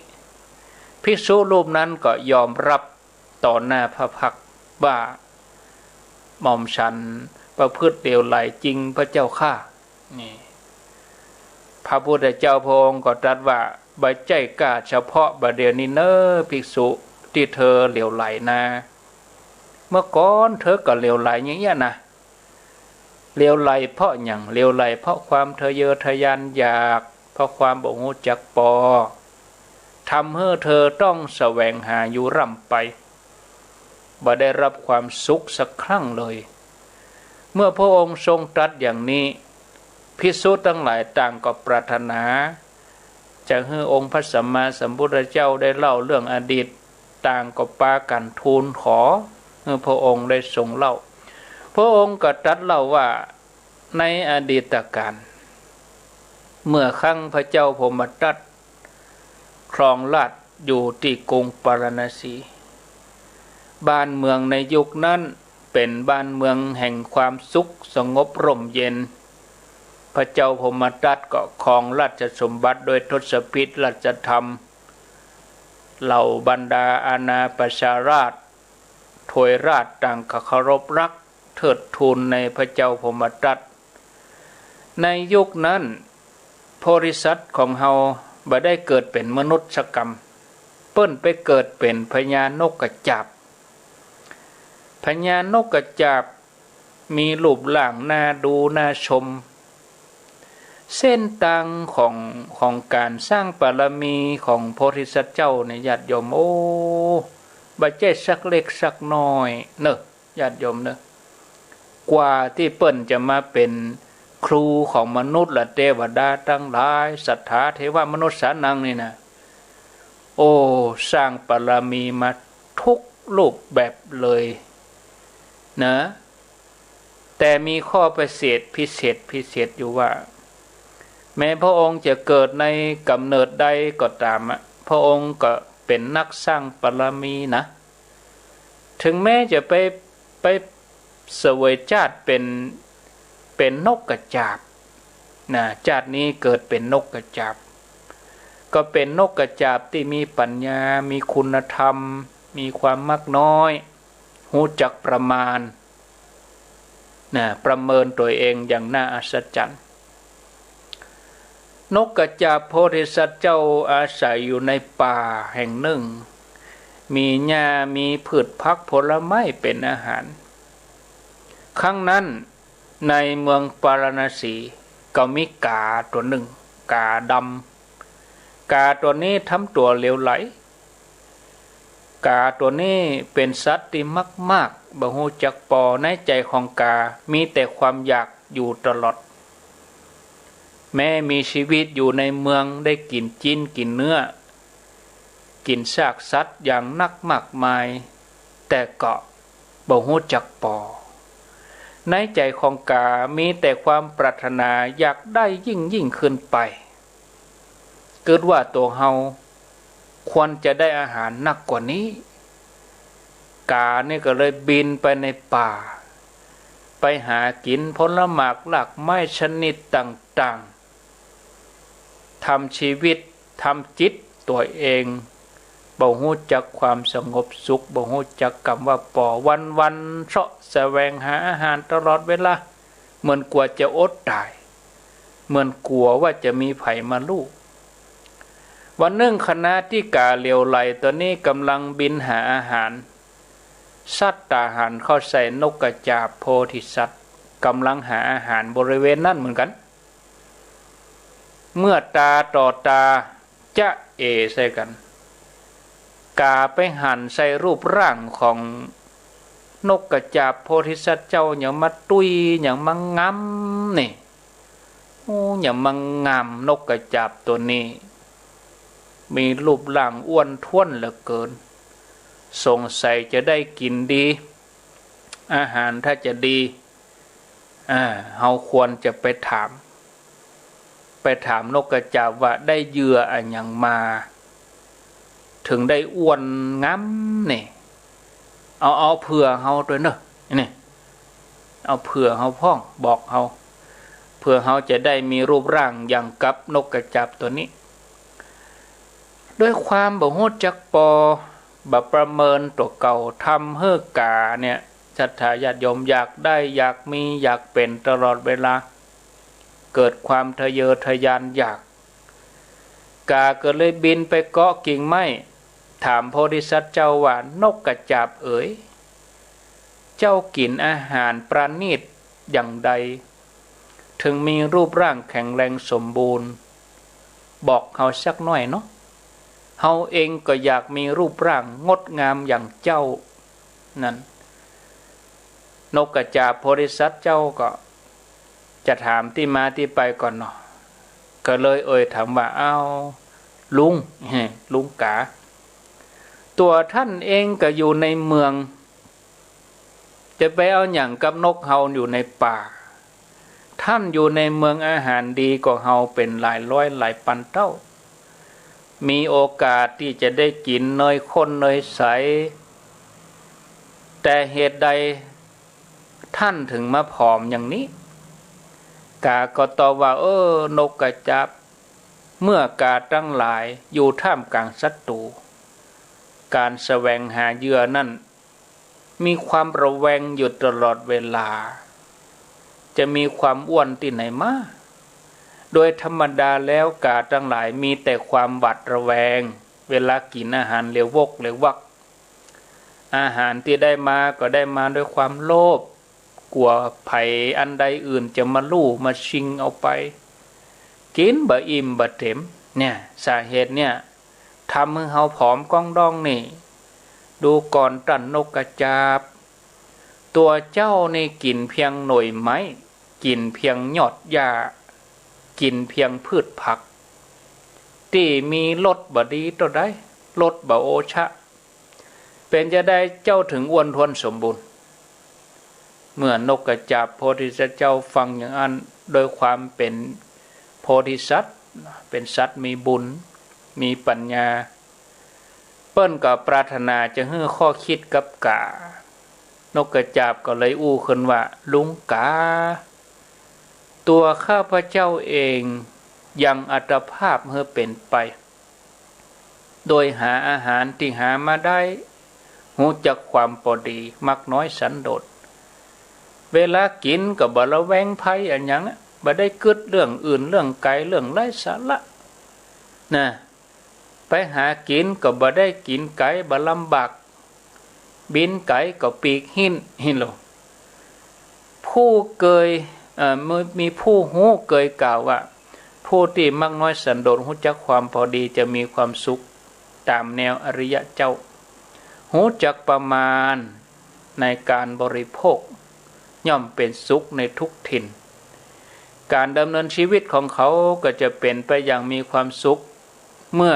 ภิกษุรูปนั้นก็ยอมรับต่อหน้าพระพักตร์ว่า หม่อมฉันประพฤติเหลวไหลจริงพระเจ้าข้า นี่ พระพุทธเจ้าพระองค์ก็ตรัสว่า บ่ใจ้ก้าเฉพาะบ่าเดี่ยวนี้เน่อภิกษุ ตี้เธอเหลวไหลนะ เมื่อก่อนเธอก็เหลวไหลอย่างเอี้ยนะ เหลวไหลเพราะหยัง เหลวไหลเพราะความทะเยอทะยานอยาก เพราะความบ่ฮู้จักปอ ทำหื้อเธอต้องแสวงหาอยู่ร่ำไป บ่ได้รับความสุขสักครั้งเลย เมื่อพระองค์ทรงตรัสอย่างนี้ ภิกษุตังหลายต่างก็ปรารถนา จะหื้อองค์พระสัมมาสัมพุทธเจ้าได้เล่าเรื่องอดีต ต่างก็ปากั๋นทูลขอหื้อพระองค์ได้ทรงเล่า พระองค์ก็ตรัสเล่าว่า ในอดีตกาล เมื่อครั้งพระเจ้าพรหมทัตครองราชย์อยู่ตี้กรุงปาราณสี บ้านเมืองในยุคนั้นเป๋นบ้านเมืองแห่งความสุขสงบร่มเย็น พระเจ้าพรหมทัตก็ครองราชสมบัติโดยทศพิธราชธรรม เหล่าบรรดาอาณาประชาราษฎร์ ทวยราชต่างก็เคารพรักเทิดทูนในพระเจ้าพรหมทัต ในยุคนั้น โพธิสัตว์ของเฮาบ่ได้เกิดเป๋นมนุษย์สักกำ เปิ้นไปเกิดเป๋นพญานกกระจาบ พญานกกระจาบมีรูปร่างน่าดูน่าชม เส้นตางของ ของก๋านสร้างบารมีของโพธิสัตว์เจ้าเนี่ย ญาติโยม โอ้ บ่ใจ้สักเล็กสักน้อยเน่อ ญาติโยมเน่อ กว่าตี้เปิ้นจะมาเป๋นครูของมนุษย์และเตวดาตังหลาย สัตถาเทวมนุษย์สานังนี่นะ โอ้ สร้างบารมีมาทุกรูปแบบเลยนะ แต่มีข้อพิเศษ พิเศษ พิเศษอยู่ว่า แม้พระองค์จะเกิดในก๋ำเนิดใดก็ต๋ามอะ พระองค์ก็เป๋นนักสร้างบารมีนะ เถิงแม้จะไป ไปเสวยจาติเป๋น เป๋นนกกระจาบนะ จาตินี้เกิดเป๋นนกกระจาบ ก็เป๋นนกกระจาบตี้มีปั๋ญญา มีคุณธรรม มีความมักน้อย ฮู้จักประมาณนะ ประเมินตั๋วเองอย่างน่าอัศจรรย์ นกกระจาบโพธิสัตว์เจ้าอาศัยอยู่ในป่าแห่งนึ่ง มีหญ้า มีพืชผักผลไม้เป๋นอาหาร ครั้งนั้นในเมืองปาราณสีก็มีก๋าตั๋วนึ่ง ก๋าดำ ก๋าตั๋วนี้ทำตั๋วเหลวไหล ก๋าตั๋วนี้เป๋นสัตว์ตี้มักมาก บ่ฮู้จักปอ ในใจ๋ของก๋ามีแต่ความอยากอยู่ตลอด แม้มีชีวิตอยู่ในเมืองได้กิ๋นจิ๊นกิ๋นเนื้อ กิ๋นซากสัตว์อย่างนักมากมาย แต่ก็บ่ฮู้จักปอ ในใจ๋ของก๋ามีแต่ความปรารถนาอยากได้ยิ่งๆ ขึ้นไป กึ๊ดว่าตั๋วเฮาควรจะได้อาหารนักกว่านี้ ก๋านี่ก็เลยบินไปในป่า ไปหากิ๋นผลหมากรากไม้ชนิดต่างๆ ทำชีวิต ทำจิตตั๋วเอง บ่ฮู้จักความสงบสุข บ่ฮู้จักกำว่าปอ วันๆ เซาะแสวงหาอาหารตลอดเวลา เหมือนกั๋วจะอดต๋าย เหมือนกั๋วว่าจะมีใผมาลู่ วันนึ่งขณะตี้ก๋าเหลวไหลตั๋วนี้ก่ำลังบินหาอาหาร สัตว์ต๋าหันเข้าใส่นกกระจาบโพธิสัตว์ ก่ำลังหาอาหารบริเวณนั้นเหมือนกั๋น เมื่อต๋าต่อต๋าจ๊ะเอ๋ใส่กั๋น ก๋าไปหันใส่รูปร่างของนกกระจาบโพธิสัตว์เจ้า หยังมาตุ้ย หยังมางำนี่ โอ้ หยังมางำนกกระจาบตั๋วนี้ มีรูปร่างอ้วนท้วนเหลือเกิน สงสัยจะได้กิ๋นดี อาหารถ้าจะดี อ่า เฮาควรจะไปถาม ไปถามนกกระจาบว่าได้เหยื่ออะหยังมา เถิงได้อ้วนงำนี่ เอา เอาเผื่อเฮาตวยเน่อ นี่ เอาเผื่อเฮาพ่อง บอกเฮา เผื่อเฮาจะได้มีรูปร่างอย่างกับนกกระจาบตั๋วนี้ ด้วยความบ่ฮู้จักปอ บ่ประเมินตั๋วเก่า ทำหื้อก๋าเนี่ย ศรัทธาญาติโยมอยากได้ อยากมี อยากเป๋นตลอดเวลา เกิดความทะเยอทะยานอยาก ก๋าก็เลยบินไปเกาะกิ่งไม้ ถามโพธิสัตว์เจ้าว่า นกกระจาบเอ๋ย เจ้ากิ๋นอาหารประณีตอย่างใด เถิงมีรูปร่างแข็งแรงสมบูรณ์ บอกเฮาสักหน้อยเนาะ เฮาเองก็อยากมีรูปร่างงดงามอย่างเจ้า นั้น นกกระจาบโพธิสัตว์เจ้าก็จะถามตี้มาตี้ไปก่อนเนาะ ก็เลยเอ่ยถามว่า อ้าว ลุง ลุงก๋า ตั๋วท่านเองก็อยู่ในเมือง จะไปเอาหยังกับนกเฮาอยู่ในป่า ท่านอยู่ในเมืองอาหารดีกว่าเฮาเป๋นหลายร้อยหลายปันเต้า มีโอกาสตี้จะได้กิ๋นเนยข้นเนยใส แต่เหตุใดท่านเถิงมาผอมอย่างนี้ ก๋าก็ตอบว่า เออ นกกระจาบ เมื่อก๋าตังหลายอยู่ท่ามกลางศัตรู ก๋านแสวงหาเหยื่อนั้น มีความระแวงอยู่ตลอดเวลา จะมีความอ้วนตี้ไหนมา โดยธรรมดาแล้วก๋าตังหลายมีแต่ความหวาดระแวง เวลากิ๋นอาหารเหลววกเหลววัก อาหารตี้ได้มาก็ได้มาด้วยความโลภ กั๋วใผอันใดอื่นจะมาลู่มาชิงเอาไป กิ๋นบ่อิ่มบ่เต็ม เนี่ย สาเหตุเนี่ย ทำหื้อเฮาผอมก้องด้องนี่ ดูก่อนต้านนกกระจาบ ตั๋วเจ้านี่กิ๋นเปียงหน่วยไม้ กิ๋นเปียงยอดหญ้า กิ๋นเปียงพืชผัก ตี้มีรสบ่ดีเต้าใด รสบ่โอชะ เป๋นจาใดเจ้าเถิงอ้วนท้วนสมบูรณ์ เมื่อนกกระจาบโพธิสัตว์เจ้าฟังอย่างอั้น ด้วยความเป๋นโพธิสัตว์ เป๋นสัตว์มีบุญ มีปัญญา เปิ้นก็ปรารถนาจะหื้อข้อคิดกับก๋า นกกระจาบก็เลยอู้ขึ้นว่า ลุงก๋า ตั๋วข้าพเจ้าเองยังอัตภาพหื้อเป๋นไป โดยหาอาหารตี้หามาได้ ฮู้จักความปอดี มักน้อยสันโดษ เวลากิ๋นก็บ่ระแวงภัยอะหยังอะ บ่ได้กึ๊ดเรื่องอื่น เรื่องไก๋ เรื่องไร้สาระ นะ ไปหากิ๋นก็บ่ได้กิ๋นไก๋ บ่ลำบาก บินไก๋ก็ปีกหิ้น หิ้นโล ผู้เกย เอ่อ มี มีผู้ฮู้เกยกล่าวว่า ผู้ตี้มักน้อยสันโดษ ฮู้จักความปอดี จะมีความสุขต๋ามแนวอริยะเจ้า ฮู้จักประมาณในก๋านบริโภค ย่อมเป๋นสุขในทุกถิ่น ก๋านดำเนินชีวิตของเขาก็จะเป๋นไปอย่างมีความสุข เมื่อ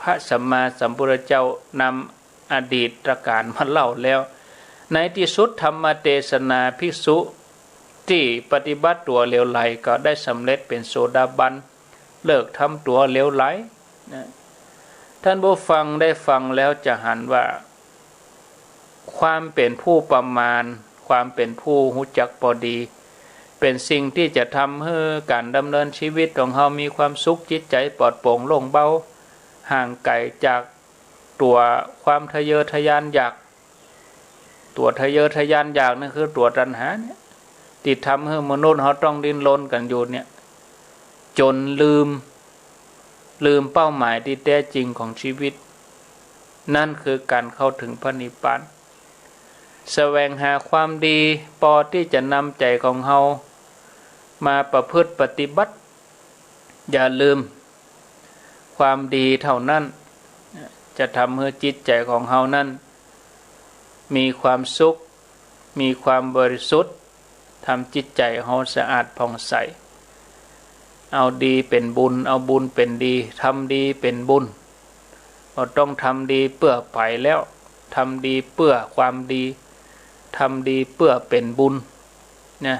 พระสัมมาสัมพุทธเจ้านำอดีตก๋านมาเล่าแล้ว ในตี้สุดธรรมเตสนา ภิกษุตี้ปฏิบัติตั๋วเหลวไหลก็ได้สำเร็จเป๋นโสดาบัน เลิกทำตั๋วเหลวไหล นะ ท่านผู้ฟังได้ฟังแล้วจะหันว่า ความเป๋นผู้ประมาณ ความเป๋นผู้ฮู้จักปอดี เป๋นสิ่งตี้จะทำหื้อก๋านดำเนินชีวิตของเฮามีความสุข จิตใจ๋ปลอดโปร่งโล่งเบา ห่างไก๋จากตั๋วความทะเยอทะยานอยาก ตั๋วทะเยอทะยานอยากนั่นคือตั๋วตัณหาเนี่ย ตี้ทำหื้อมนุษย์เฮาต้องดิ้นรนกั๋นอยู่เนี่ย จ๋นลืม ลืมเป้าหมายตี้แต๊จริงของชีวิต นั่นคือก๋านเข้าเถิงพระนิพพาน แสวงหาความดี ปอตี้จะนำใจ๋ของเฮามาประพฤติปฏิบัติ อย่าลืม ความดีเต้านั้นจะทำหื้อจิตใจ๋ของเฮานั้นมีความสุข มีความบริสุทธิ์ ทำจิตใจ๋เฮาสะอาดผ่องใส เอาดีเป๋นบุญ เอาบุญเป๋นดี ทำดีเป๋นบุญ บ่ต้องทำดีเปื้อใผแล้ว ทำดีเปื้อความดี ทำดีเปื้อเป๋นบุญ นะ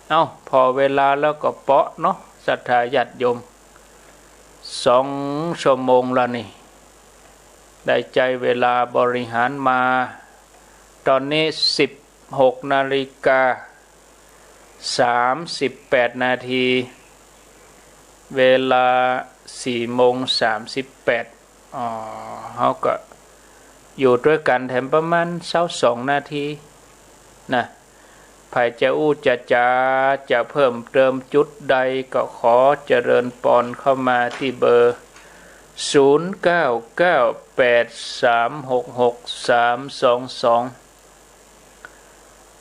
เอ้า ผ่อเวลาแล้วก็เปาะเนาะ ศรัทธาญาติโยม สองชั่วโมงแล้วนี่ ได้ใจ๊เวลาบริหารมา ต๋อนนี้สิบหกนาฬิกา สามสิบแปดนาที เวลาสี่โมงสามสิบแปด อ๋อ เฮาก็อยู่ตวยกั๋นแถมประมาณซาวสองนาที นะ ใผจะอู้จะจ๋า จะเพิ่มเติมจุดใดก็ขอเจริญปอนเข้ามาตี้เบอร์ ศูนย์เก้าเก้าแปดสามหกหกสามสองสอง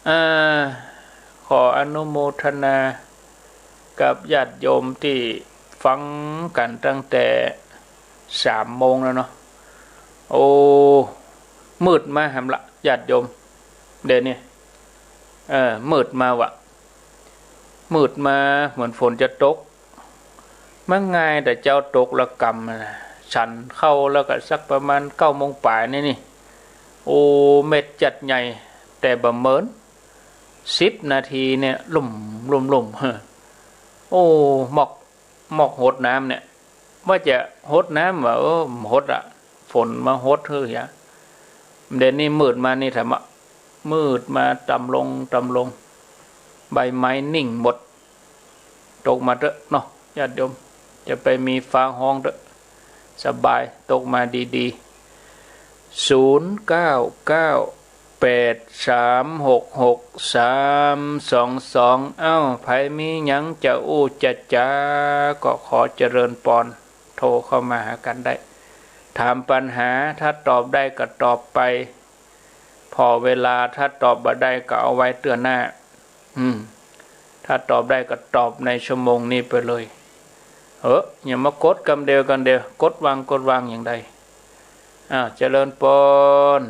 อ่า ขออนุโมทนากับญาติโยมตี้ฟังกั๋นตั้งแต่สามโมงแล้วเนาะ โอ้ มืดมาแหมละญาติโยม เดี๋ยวนี้ เออ มืดมาวะ มืดมาเหมือนฝนจะตก มันง่ายแต่เจ๊าตกละกำนะ ฉันข้าวแล้วก็สักประมาณเก้าโมงป๋ายนี่นี่ โอ้ เม็ดจัดใหญ่ แต่บ่เหมิน สิบนาทีเนี่ย ลุ่ม ลุ่ม ลุ่ม โอ้ หมอก หมอกหดน้ำเนี่ย ว่าจะหดน้ำว่า เออ หดอะ ฝนมาหดหื้อหยา เดี๋ยวนี้มืดมานี่แถมอะ มืดมาต่ำลง ต่ำลง ใบไม้นิ่งหมด ตกมาเต๊อะเนาะ ญาติโยม จะไปมีฟ้าฮ้องเต๊อะ สบาย ตกมาดีๆ ศูนย์เก้าเก้าแปดสามหกหกสามสองสอง เอ้า ใผมีหยังจะอู้จะจ๋า ก็ขอเจริญปอน โทรเข้ามาหากั๋นได้ ถามปัญหา ถ้าตอบได้ก็ตอบไป ผ่อเวลา ถ้าตอบบ่ได้ก็เอาไว้เตื้อหน้า อืม ถ้าตอบได้ก็ตอบในชั่วโมงนี้ไปเลย เออ อย่ามากดกำเดียวกำเดียว กดวาง กดวางอย่างใด อ่า เจริญปอน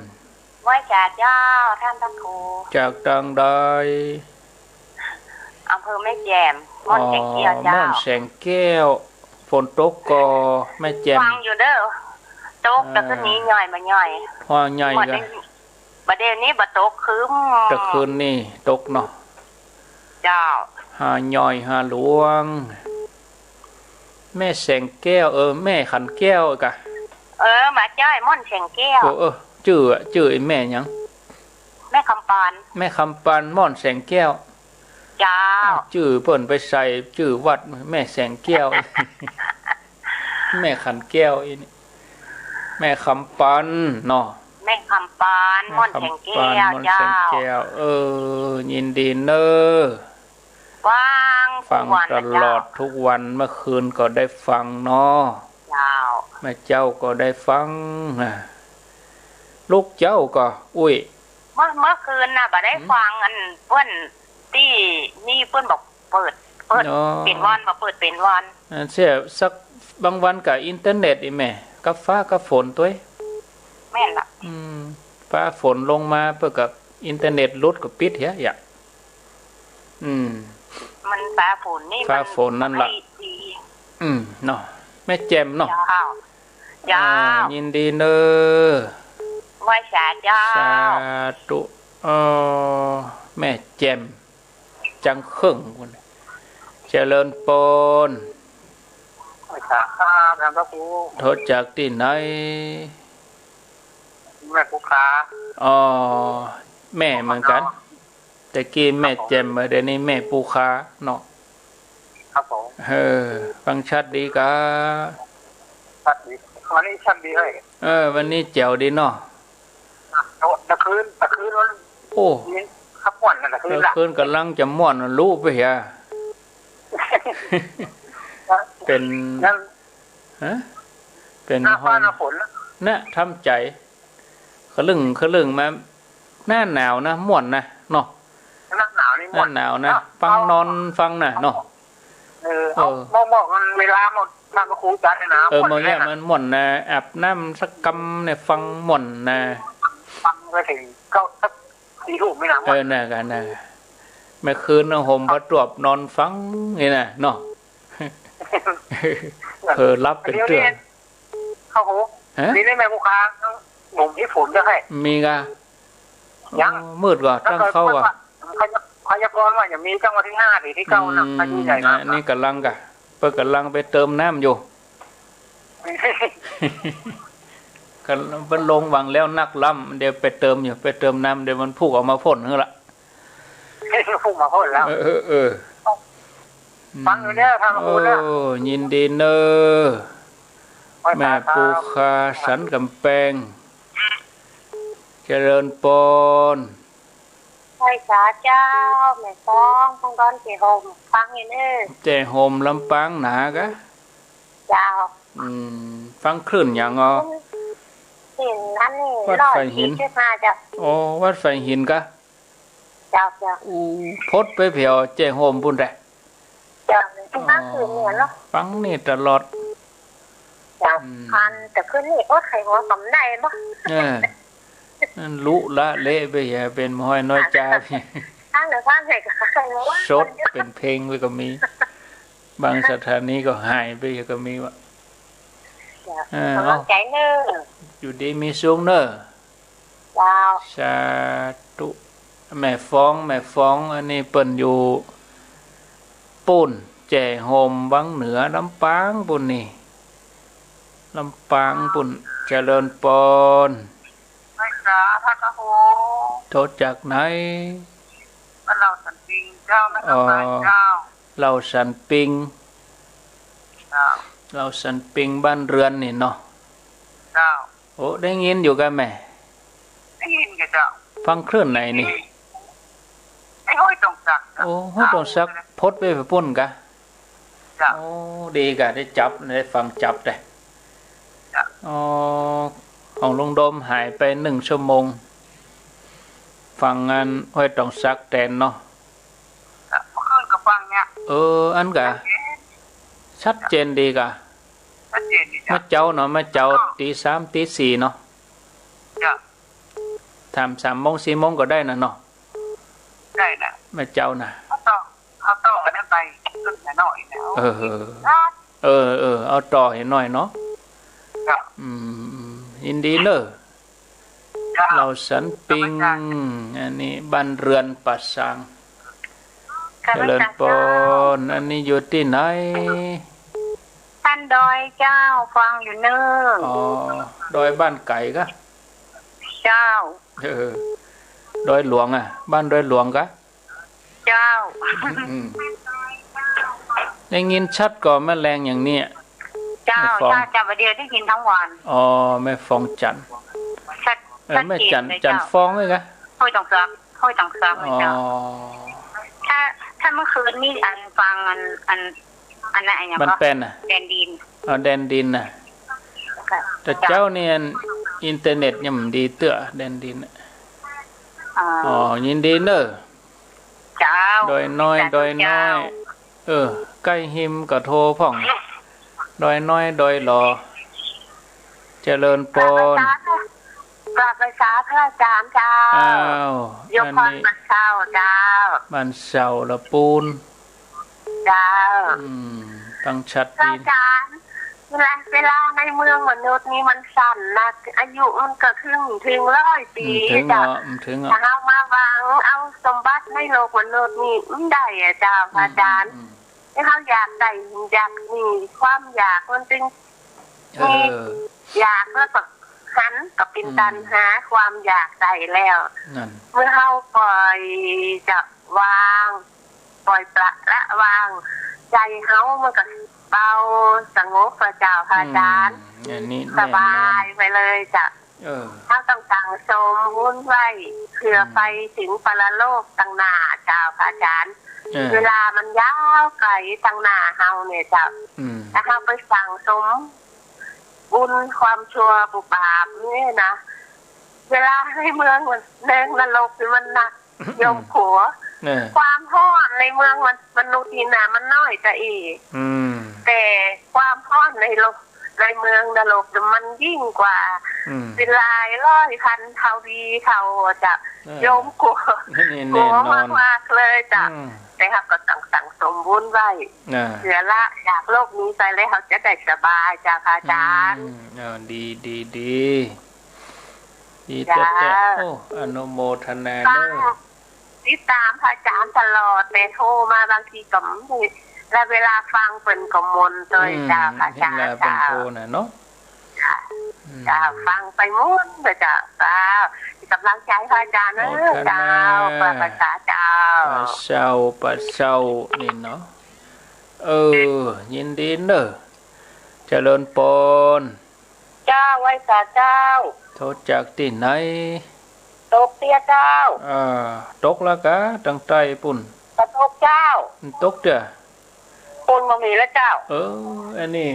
ไหว้สาเจ้า ต้านพระครู จากตางใด อำเภอแม่แจ่ม ม่อนแสงแก้วเจ้า ม่อนแสงแก้ว ฝนตกก่อ แม่แจ่ม ฟังอยู่เด้อ ตก อ่า แต่คืนนี้ย่อยบ่ย่อย ว่าย่อย บ่า กะ บ่าเดี๋ยวนี้บ่ตก ครึ้ม แต่คืนนี้ตกเนาะ เจ้า ฮาย่อยฮาหลวง แม่แสงแก้ว เออ แม่ขันแก้วกะ เออ บ่าจ้อย ม่อนแสงแก้ว เออ เออ จื้ออะ จื้อไอ้แม่หยัง แม่คำปาน แม่คำปาน ม่อนแสงแก้ว เจ้า จื้อเปิ้นไปใส่จื้อวัด แม่แสงแก้ว แม่ขันแก้วอีนี่ แม่คำปานเนาะ แม่คำปาน ม่อนแสงแก้ว ม่อนแสงแก้ว เจ้า เออ ยินดีเน้อ ฟัง ฟัง ทุกวันนะเจ้า ตลอดทุกวัน เมื่อคืนก็ได้ฟังเนาะ เจ้า แม่เจ้าก็ได้ฟังนะ ลูกเจ้าก็ อุ้ย เมื่อ เมื่อคืนน่ะ บ่ได้ หืม ฟัง อันเปิ้นตี้นี่เปิ้นบอกเปิด เปิด อ๋อ เป๋นวัน บ่เปิดเป๋นวัน อันเสียสักบางวันกะอินเทอร์เน็ตอีแม่ กับฟ้ากับฝนตวย แม่นละ อืม ฟ้าฝนลงมาเปิ้นกะอินเทอร์เน็ตหลุดกะปิดเหีย อืม มันฟ้าฝนนี่ ฟ้าฝนนั่นละ มันบ่ดี อืม เนาะ แม่แจ่มเนาะ เจ้า เจ้า อ่า ยินดีเน้อ ไหว้สาเจ้า สาธุ เออ แม่แจ่ม จังเคิ่ง เจริญปอน ไหว้สาครับ ท่านพระครู โทรจากตี้ไหน แม่ปูคา อ๋อ แม่เหมือนกั๋น แต่กี้แม่แจ่ม ครับผม เดี๋ยวนี้แม่ปูคาเนาะ ครับผม เออ ฟังชัดดีกา ชัดดี วันนี้ชัดดีเฮ้ย เออ วันนี้แจ๋วดีเนาะ ตะคืน ตะคืนมัน โอ้ มีขับม่วนกันตะคืนละ ตะคืนก่ำลังจะม่วน ลุไปเหีย เป๋น นั่น ฮะ เป๋น หน้าฟ้า ห้อย หน้าฝนนะ นะ ทำใจ๋ คลึ่ง คลึ่งมา หน้าหนาวนะ ม่วนนะ เนาะ หน้าหนาวนี่ม่วน หน้าหนาวนะ เนาะ ฟัง นอนฟังน่ะ เนาะ เออ เอา เออ บอก บอกมันเวลาหมด ท่านพระครูจัดให้นะ เออ ม่วน เมื่อกี้ แน่นะ มันม่วนนะ อาบน้ำสักกำเนี่ย ฟังม่วนนะ ฟังไปเถิงเก้า สักสี่ทุ่มนี่นะ ม่วน เออ น่ะกะ น่ะกะ เมื่อคืนน่ะ ห่มผ้าตวบนอนฟังนี่นะ เนาะ เผลอหลับเป๋นเตื้อ เดี๋ยวนี้ เข้าหู ฮะ นี่แม่ปูคา หนุ่มที่ฝนจะให้ มีกะ ยัง โอ้ มืดก่อ แล้วก็ ตั้งเข้าก่อ พยา- พยากรณ์ว่าจะมีตั้งวันที่ห้าหรือที่เก้านะ อืม พายุใหญ่นะ นี่ก่ำลังกะ เปิ้นก่ำลังไปเติมน้ำอยู่ ก่ำลัง เปิ้นลงวังแล้วนักล้ำ เดี๋ยวไปเติมอยู่ ไปเติมน้ำ เดี๋ยวมันพุกออกมาพ่นหื้อละ พุกมาพ่นแล้ว เออ เออ เออ ฟังอยู่เนี่ย ท่านพระครูเนี่ย โอ้ ยินดีเน้อ ไหว้สาครับ แม่ปูคาสันก๋ำแปง เจริญปอน ไหว้สาเจ้า แม่ฟอง ฟังตอนแจ้ห่ม ฟังอยู่เน้อ แจ้ห่มลำปางหนากะ เจ้า อืม ฟังคลื่นหยังอ๋อ คลื่นอันนี้ วัดฝายหิน ร้อยสี่สิบห้าเจ้า โอ้ วัดฝายหินกะ เจ้า เจ้า อู้ พดไปแผวแจ้ห่มปู้นแต๊ เจ้า ฟังคลื่นเนี่ยเนาะ ฟังนี่ตลอด เจ้า อืม อันแต่คืนนี้ โอ๊ย ใค่หัวกำได้บ่ เออ นั่นลุละเละไปเหีย เป๋นห้อยน้อยจาไป ฟังแต่ฟังไหนก็ใค่หัว สดเป๋นเพลงไปก็มี บางสถานีก็หายไปก็มีวะ เจ้า เออ กำลังใจ๋เน้อ อยู่ดีมีสุขเน้อ เจ้า สาธุ แม่ฟอง แม่ฟอง อันนี้เปิ้นอยู่ปู้น แจ้ห่มวังเหนือ ลำปางปู้นนี่ ลำปางปู้น เจริญปอน ไหว้สา ท่านพระครู โทรจากไหน บ้านเหล่าสันปิงเจ้า นครบาลเจ้า อ๋อ เหล่าสันปิง เจ้า เหล่าสันปิงบ้านเรือนนี่เนาะ เจ้า โอ้ ได้ยินอยู่กะแม่ ได้ยินกะเจ้า ฟังคลื่นไหนนี่ ไอ้ห้วยตองสักเจ้า โอ้ ห้วยตองสัก พดไปไปปู้นกะ เจ้า โอ้ ดีกะ ได้จับ ได้ฟังจับได้ เจ้า อ๋อ ของลุงโดมหายไปหนึ่งชั่วโมง ฟังอันห้วยตองสักแตนเนาะ เมื่อคืนก็ฟังเนี่ย เออ อันกะ เย็น ชัดเจนดีก่ะ ชัดเจนดีจ้ะ เมื่อเจ๊าเนาะ เมื่อเจ๊า ตีสาม ตีสี่เนาะ จ้ะ ถามสามโมง สี่โมงก็ได้นะเนาะ ได้นะ เมื่อเจ๊านะ เอาต่อ เอาต่อกันไป ขึ้นหน่อยนะ เออ เออ เออ เอาต่อหื้อหน่อยเนาะ จ้ะ อืม ยินดีเน่อ เจ้า เหล่าสันปิง อันนี้บ้านเรือนป่าซาง เจริญปอน อันนี้อยู่ตี้ไหน บ้านดอยเจ้า ฟังอยู่เน่อ อ๋อ ดอยบ้านไก๋กะ เจ้า เออ ดอยหลวงอะ บ้านดอยหลวงกะ เจ้า อืม ได้ยินชัดก่อแม่แลงอย่างเนี้ย เจ้า แม่ฟอง เจ้า เจ้า บ่าเดี่ยวได้ยินทั้งวัน อ๋อ แม่ฟองจันทน์ ชัด เออ ชัดเจนเลย แม่จันทน์ เจ้า จันทน์ฟองเลยกะ ห้วยตองเสือ ห้วยตองเสือ อ๋อ เจ้า ถ้า ถ้าเมื่อคืนนี่อันฟังอัน อัน อันนั้นอะหยัง บ้านแป้นน่ะ แดนดิน อ๋อ แดนดินน่ะ ค่ะ แต่เจ๊านี่อันอินเทอร์เน็ตยังบ่ดีเตื้อ แดนดินน่ะ อ๋อ อ๋อ ยินดีเน่อ เจ้า ดอยน้อย สาธุ ดอยน้อย เจ้า เออ ใก้ฮิมก็โทรพ่อง ดอยน้อย ดอยหล่อ เจริญปอน กราบไหว้สาพระอาจารย์เจ้า อ้าว โยมพร อันนี้ บ้านเซาเจ้า บ้านเซาละปูน เจ้า อืม ฟังชัดดี พระอาจารย์ เวลา เวลาในเมืองมนุษย์นี่มันสั้นนะ อายุมันก็เถิง เถิงร้อยปี๋ อืม เถิง เจ้า เนาะ อืม เถิง ถ้า เฮามาหวังเอาสมบัติในโลกมนุษย์นี่บ่ได้อะเจ้า พระอาจารย์ อืม อืม ถ้าเฮาอยากได้ อยากมี ความอยากมันจึง เออ มี อยากแล้วก็หันก็เป๋น อืม ตัณหา ความอยากได้แล้ว นั่น เมื่อเฮาปล่อยจะวาง ปล่อยปละละวาง ใจเฮามันก็เบาสงบ พระเจ้า พระอาจารย์ อืม อันนี้แน่นอน สบายไปเลยเจ้า เออ เฮาต้องสั่งสมบุญไว้ เผื่อ อืม ไปเถิงปรโลกตังหน้าเจ้า พระอาจารย์ เออ เวลามันยาวไก๋ตังหน้าเฮาเนี่ยเจ้า อืม ถ้าเฮาไปสั่งสมบุญความชั่วบุญบาปเนี่ยนะ เวลาในเมืองมัน ในนรกนี่มันหนัก โยมขัว เออ ความฮ้อนในเมืองมัน มนุษย์นี่นะมันน้อยจะอี้ อืม แต่ความฮ้อนในโลก ในเมืองนรกมันยิ่งกว่า อืม เป๋นหลายร้อยพันทวีเท่าเจ้า เออ โยมขัว แน่นอน ขัวมากๆเลยเจ้า อืม แต่เฮาก็ต้องสั่งสมบุญไว้ อ่า เผื่อละจากโลกนี้ไปแล้วเฮาจะได้สบายเจ้า พระอาจารย์ อืม เออ ดี ดี ดี ดีแต๊ๆ เจ้า โอ้ อนุโมทนาเน่อ ฟัง ติดตามพระอาจารย์ตลอด แต่โทรมาบางทีก็ไม่ และเวลาฟังเปิ้นก็ม่วนตวย อืม เจ้า พระอาจารย์ เวลาเปิ้น เจ้า โทรน่ะเนาะ เจ้า อืม เจ้า ฟังไปม่วนเลยเจ้า เจ้า เป๋นก๋ำลังใจ๋พระอาจารย์เน่อ โมทนา เจ้า พระอาจารย์ เจ้า ป่าเซา ป่าเซานี่เนาะ เออ ยินดีเน่อ เจริญปอน เจ้า ไหว้สาเจ้า โทรจากตี้ไหน ตกเตี้ยเจ้า อ่า ตกละกา ตังใต้ปู้น ก็ตกเจ้า มันตกเตื้อ ปู้นบ่มีละเจ้า เออ อันนี้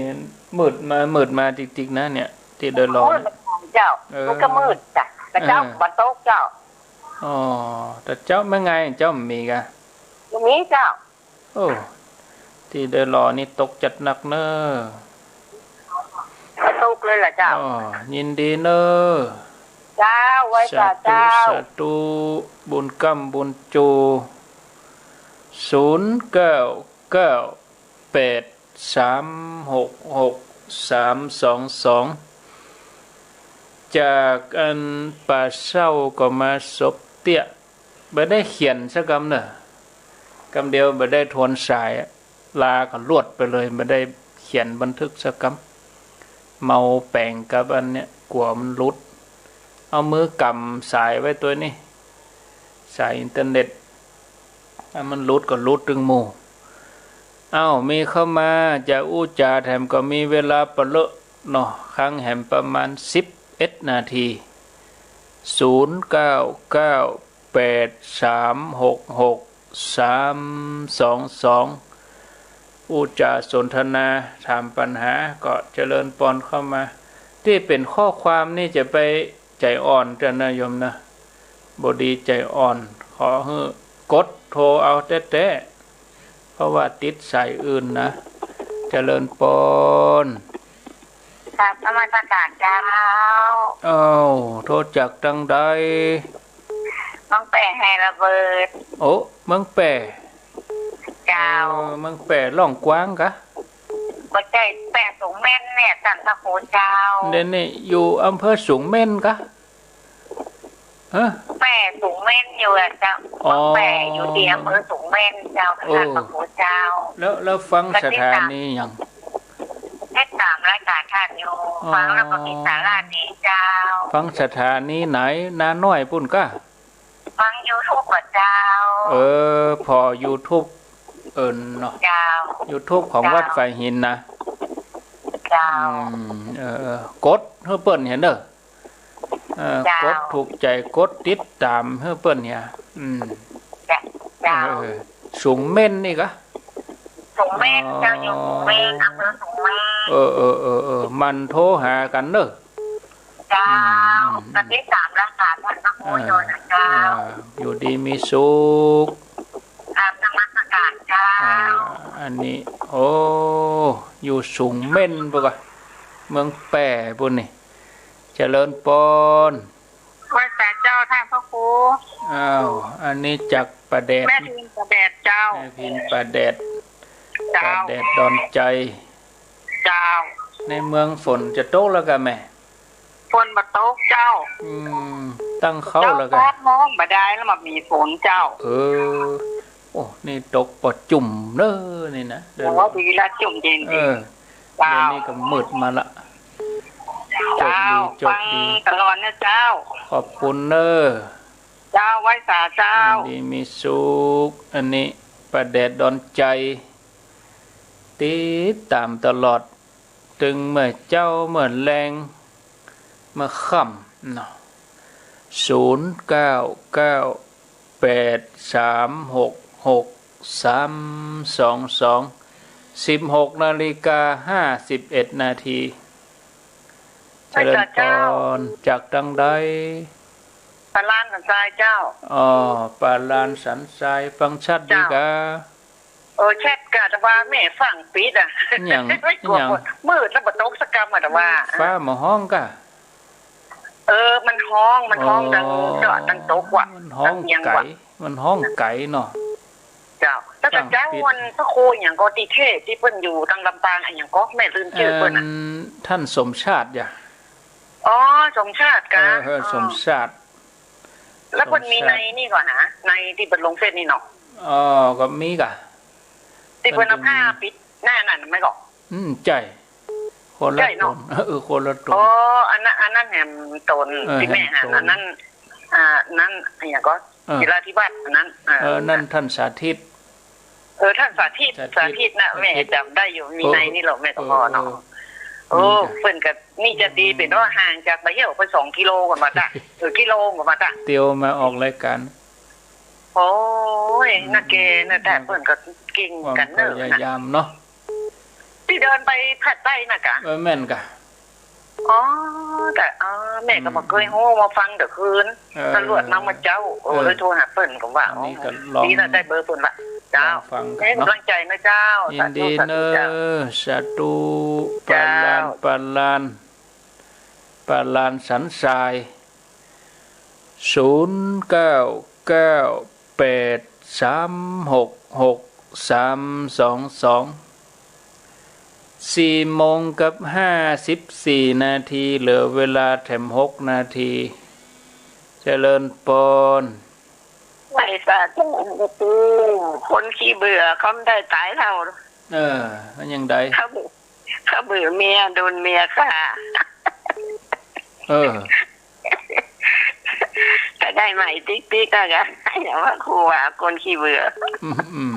มืดมา มืดมาติ๊กๆ นะเนี่ย ตี้ดอยหล่อ มืดมาเจ้า เออ มันก็มืดจ้ะ แต่เจ้า เออ บ่ตกเจ้า อ๋อ แต่เจ๊าแม่ไง เจ๊าบ่มีกา บ่มีเจ้า โอ้ ตี้ดอยหล่อนี่ตกจัดหนักเน่อ กระตุกเลยล่ะเจ้า อ๋อ ยินดีเน่อ เจ้า ไหว้สาเจ้า สาธุ สาธุ บุญก้ำบุญจู ศูนย์เก้าเก้าแปดสามหกหกสามสองสอง จากอันป่าเซาก็มาสบเตี้ย บ่ได้เขียนสักกำเน่อ กำเดียวบ่ได้ทวนสายอะ ลาก็ลวดไปเลย บ่ได้เขียนบันทึกสักกำ เมาแป๋งกับอันเนี้ย กั๋วมันหลุด เอามือกำสายไว้ตวยนี่ สายอินเทอร์เน็ต ถ้ามันหลุดก็หลุดตึงหมู่ เอ้า มีเข้ามา จะอู้จ๋าแถมก็มีเวลาปะเลอะเนาะ ค้างแหมประมาณสิบเอ็ดนาที ศูนย์เก้าเก้าแปดสามหกหกสามสองสอง อู้จ๋าสนทนา ถามปัญหาก็เจริญปอนเข้ามา ตี้เป๋นข้อความนี่จะไป ใจ๋อ่อนเตื้อนะโยมนะ บ่ดีใจ๋อ่อน ขอหื้อกดโทรเอาแต๊ๆ เพราะว่าติดสายอื่นนะ เจริญปอน กราบนมัสการเจ้า อ้าว โทรจากตางใด เมืองแป้ ไหระเบิด โอ้ เมืองแป้ เจ้า เออ เมืองแป้ล่องกว้างกะ บ่ใจ้ แป้สูงเม่นเนี่ย ต้านพระครูเจ้า เดี๋ยวนี้อยู่อำเภอสูงเม่นกะ ฮะ แป้สูงเม่นอยู่อะเจ้า อ๋อ แป้อยู่ตี้อำเภอสูงเม่นเจ้า โอ้ ต้านพระครูเจ้า แล้ว แล้วฟังสถานีหยัง ติดต๋ามรายก๋านต้านอยู่ อ๋อ ฟังแล้วก็มีสาระดีเจ้า ฟังสถานีไหน นาน้อยปู้นกะ ฟังยูทูบอะเจ้า เออ ผ่อยูทูบ เอิ้นเนาะ เจ้า ยูทูบของ เจ้า วัดฝายหินนะ เจ้า อืม เออ เออ กดหื้อเปิ้นหั้นเน่อ เออ เจ้า กดถูกใจ๋ กดติดต๋ามหื้อเปิ้นเหีย อืม เจ้า เออ สูงเม่นนี่กะ สูงเม่นเจ้า อ๋อ อยู่สูงเม่น อำเภอสูงเม่น เออ เออ เออ เออ หมั่นโทรหากั๋นเน่อ เจ้า อืม อืม ก็ติดต๋ามรายก๋านต้านพระครูอยู่นะเจ้า อ่า อยู่ดีมีสุข กราบนมัสการเจ้า อ่า อันนี้ โอ้ อยู่สูงเม่นปู้นกะ เมืองแป้ปู้นนี่ เจริญปอน ไหว้สาเจ้าต้านพระครู อ้าว อันนี้จากป่าแดด แม่พิมพ์ป่าแดดเจ้า แม่พิมพ์ป่าแดด เจ้า ป่าแดดดอนใจ๋ เจ้า ในเมืองฝนจะตกแล้วกะแม่ ฝนบ่ตกเจ้า อืม ตั้งเค้าแล้วกะ เจ้า ฟ้าฮ้องบ่ได้แล้วมามีฝนเจ้า เออ โอ้ นี่ตกปอจุ่มเน่อนี่นะ โอ้ ดีละ จุ่มเย็นดี เออ เจ้า เดี๋ยวนี้ก็มืดมาละ เจ้า โจคดี โจคดี ฟังตลอดนะเจ้า ขอบคุณเน่อ เจ้า ไหว้สาเจ้า อยู่ดีมีสุข อันนี้ป่าแดดดอนใจ๋ ติดต๋ามตลอด ตึงเมื่อเจ๊าเมื่อแลง เมื่อค่ำเนาะ ศูนย์เก้าเก้าแปดสามหกหกสามสองสอง สิบหกนาฬิกาห้าสิบเอ็ดนาที เจริญปอน จากตางใด ป่าลานสันทรายเจ้า อ๋อ ป่าลานสันทราย ฟังชัดดีกา เจ้า เออ ชัดกา แต่ว่าแม่ฟังปิดอะ หยัง ไม่กลัว หยัง มืดแล้วบ่ตกสักกำอะ แต่ว่า ฟ้าบ่ฮ้องกา เออ มันฮ้อง มันฮ้อง อ๋อ ดังเจาะดังตกว่ะ มันฮ้อง ดังเยียงว่ะ ไก๋ มันฮ้องไก๋เนาะ เจ้า แล้วก็ ฟังปิด เจ้าวันพระครูหยังก็ตี้เทศน์ตี้เปิ้นอยู่ตางลำปางอะหยังก็แม่ลืมจื้อเปิ้นอะ เอิ่ม ต้านสมชาติยะ อ๋อ สมชาติกา เออ เออ อ๋อ สมชาติ แล้วเปิ้นมี สมชาติ ในนี่ก่อนะ ในตี้เปิ้นลงเฟซนี่เนาะ อ๋อ ก็มีกา ตี้เปิ้นเอาผ้าปิดหน้านั่นไหมก่อ อืม ใจ้ คนละ ใจ้เนาะ ต๋น เออ คนละต๋น อ๋อ อันนั้น อันนั้นแหมต๋น เออ ตี้แม่หัน แหมต๋น อันนั้น อ่า นั้นอะหยังก็ เออ จิราธิวัฒน์อันนั้น เออ เออ นั่นต้านสาธิต เออ ต้านสาธิต สาธิต สาธิตนะ สาธิต แม่จ๋ำได้อยู่ มีในนี่เนาะ แม่ก็พอเนาะ เออ เออ โอ้ นี่จ้ะ เปิ้นก็นี่จะดี อืม เป๋นว่าห่างจากบ่าเหี่ยวไปสองกิโลก่อมาตะ เออ กิโลก่อมาตะ เตียวมาออกรายก๋าน โอ้ย อืม น่าแก่น่าแต่ อืม เปิ้นก็เก่งกั๋นเน่อ ความพยายามเนาะ ตี้เดินไปภาคใต้น่ะกา เออ แม่นกา อ๋อ แต่ อ๋อ แม่ก็บ่เกยฮู้ อืม มาฟังแต่คืน เออ ตำรวจมาเมื่อเจ๊า โอ้ เออ เลยโทรหาเปิ้นก็ว่า อันนี้ก็ลอง ดีนะได้เบอร์เปิ้นละ เจ้า ลองฟังกั๋นเนาะ ให้ก๋ำลังใจ๋นะเจ้า ยินดีเน่อ สาธุ สาธุเจ้า สาธุ เจ้า ป่าลาน ป่าลาน ป่าลานสันทราย ศูนย์เก้าเก้าแปดสามหกหกสามสองสอง สี่โมงกับห้าสิบสี่นาที เหลือเวลาแถมหกนาที เจริญปอน ไหว้สาธุ คนขี้เบื่อเขาไม่ได้ต๋ายเฒ่า เออ มันยังได เขาเบื่อ เขาเบื่อเมีย โดนเมียฆ่า เออ ก็ได้ใหม่ติ๊กๆ ก็ ก็อย่าว่าครูว่าคนขี้เบื่อ อืม อืม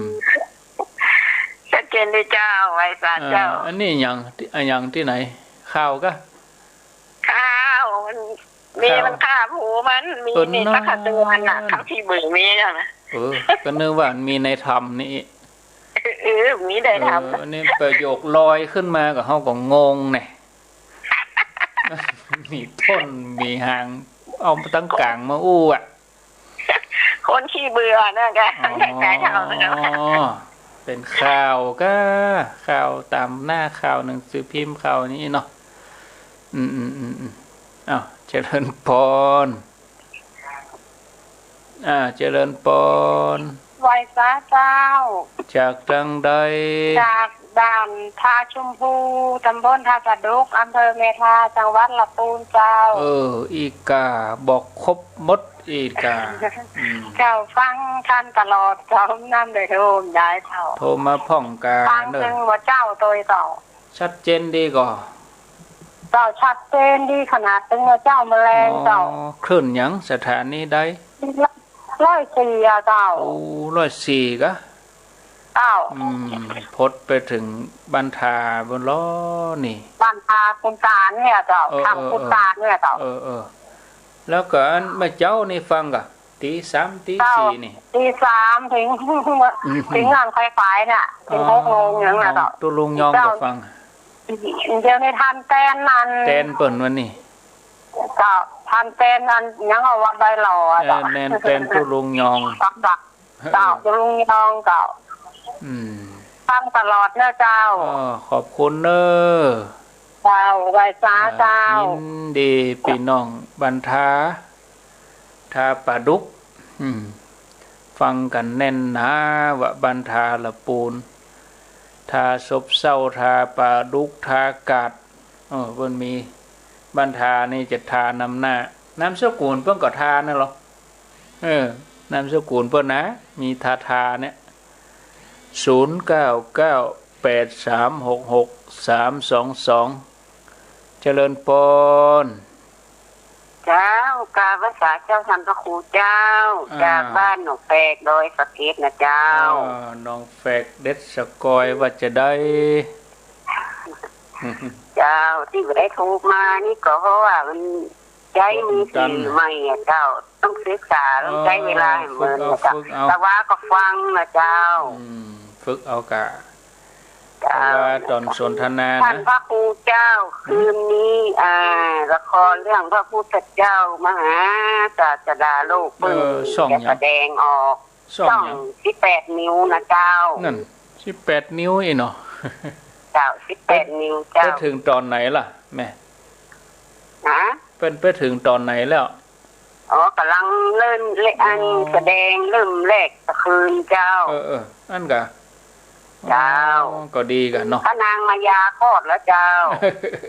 ชัดเจนเลยเจ้า ไหว้สาเจ้า เออ อันนี้หยัง อันหยังตี้ไหน ข่าวกา ข่าว มัน เมียมันฆ่าผัวมัน มี เออ เมีย เนาะ สักเดือนน่ะ เขาขี้เบื่อเมียน่ะ เออ ก็นึกว่ามีในธรรมนี่ เออ มีในธรรม เออ นี่ประโยคลอยขึ้นมาก็เฮาก็งงแน่ มีต้นมีหาง เอาตังก๋างมาอู้อะ คนขี้เบื่อน่ะกา อ๋อ ใกล้ๆ เฒ่าแล้ว เป๋นข่าวก้า ข่าวต๋ามหน้าข่าวหนังสือพิมพ์ข่าวนี้เนาะ อืม อืม อืม อืม อ้าว เจริญปอน อ่า เจริญปอน ไหว้สาเจ้า จากตางใด จากบ้านท่าชมพู ตำบลท่าปลาดุก อำเภอแม่ทา จังหวัดละปูนเจ้า เออ อีก้า บอกครบหมดอีก้า อืม เจ้าฟังท่านตลอด เจ้า นำได้โทรได้เจ้า โทรมาพ่องก้า ฟัง เนอะ ตึงว่าเจ้าโตยเจ้า ชัดเจนดีก่อ เจ้า ชัดเจนดีขนาดตึงว่าเจ้า แม่แรงเจ้า อ๋อ คลื่นหยัง สถานีใด ร้อยสี่อะเจ้า โอ้ ร้อยสี่กะ เจ้า อืม พดไปเถิงบ้านทาปู้นลอนี่ บ้านทาขุนตาลเนี่ยเจ้า เออ ถ้ำ เออ ขุนตาลเนี่ยเจ้า เออ เออ แล้วก็อันเมื่อเจ๊านี่ฟังก่ะ ตี๋สาม ตี๋ เจ้า สี่นี่ ตี๋สามเถิง อืม เถิงอันค่อยไปเนี่ย เถิง อ๋อ หกโมงอย่างนั้นเจ้า ตุ๊ลุงยอง เจ้า ก็ฟัง เดี๋ยวนี้ทันแตนอัน แตนเปิ้นวันนี้ เจ้า ทันแตนอันยังเอาว่าใบหล่ออะ เออ เจ้า แตน แตนตุ๊ลุงยอง ฟังจ้ะ เจ้า ตุ๊ลุงยองเจ้า อืม ฟังตลอดเนอะเจ้า อ้อ ขอบคุณเนอะ เจ้า ไหว้สาเจ้า อ่า ยินดีปี้น้องบ้านทา ทาปลาดุก อืม ฟังกั๋นแน่นหนาว่าบ้านทาละปูน ทาซบเซ้า ทาปลาดุก ทากาด เออ เปิ้นมี บ้านทานี่จะทานำหน้า นามสกุลเปิ้นก็ทานั่นลอ เออ นามสกุลเปิ้นนะ มีทาทาเนี่ย ศูนย์เก้าเก้า แปดสามหกหก สามสองสอง เจริญปอน เจ้า กราบไหว้สาเจ้า ท่านพระครูเจ้า อ่า จากบ้านหนองแฝก ดอยสะเก็ดนะเจ้า อ่า หนองแฝก เด็ดสะกอย ว่าจะใด เจ้า ตี้บ่ได้โทรมานี่ก็เพราะว่ามันใจ๊มือถือใหม่อะเจ้า ต้องศึกษา ต้องใจ๊เวลาหื้อเมินนะเจ้า อ๋อ ฝึกเอา ฝึกเอา แต่ว่าก็ฟังนะเจ้า อืม ฝึกเอาก่ะ เจ้า แต่ว่าต๋อนสนทนานะ ท่านพระครูเจ้า หืม คืนนี้ อ่า ละครเรื่องพระพุทธเจ้ามหาศาสดาโลก เออ เปิ้น ช่องหยัง จะแสดงออก ช่องหยัง ช่องสิบแปดนิ้วนะเจ้า นั่น สิบแปดนิ้วอี้เนาะ เจ้า สิบแปด เปิ้น นิ้วเจ้า ไปเถิงต๋อนไหนล่ะแม่ ฮะ เปิ้นไปเถิงต๋อนไหนแล้ว อ๋อ ก่ำลังเริ่มเล่น อัน อ๋อ แสดงเริ่มแรกตะคืนเจ้า เออ เออ อั้นก่ะ เจ้า อ๋อ ก็ดีก่ะเนาะ พระนางมายาคลอดแล้วเจ้า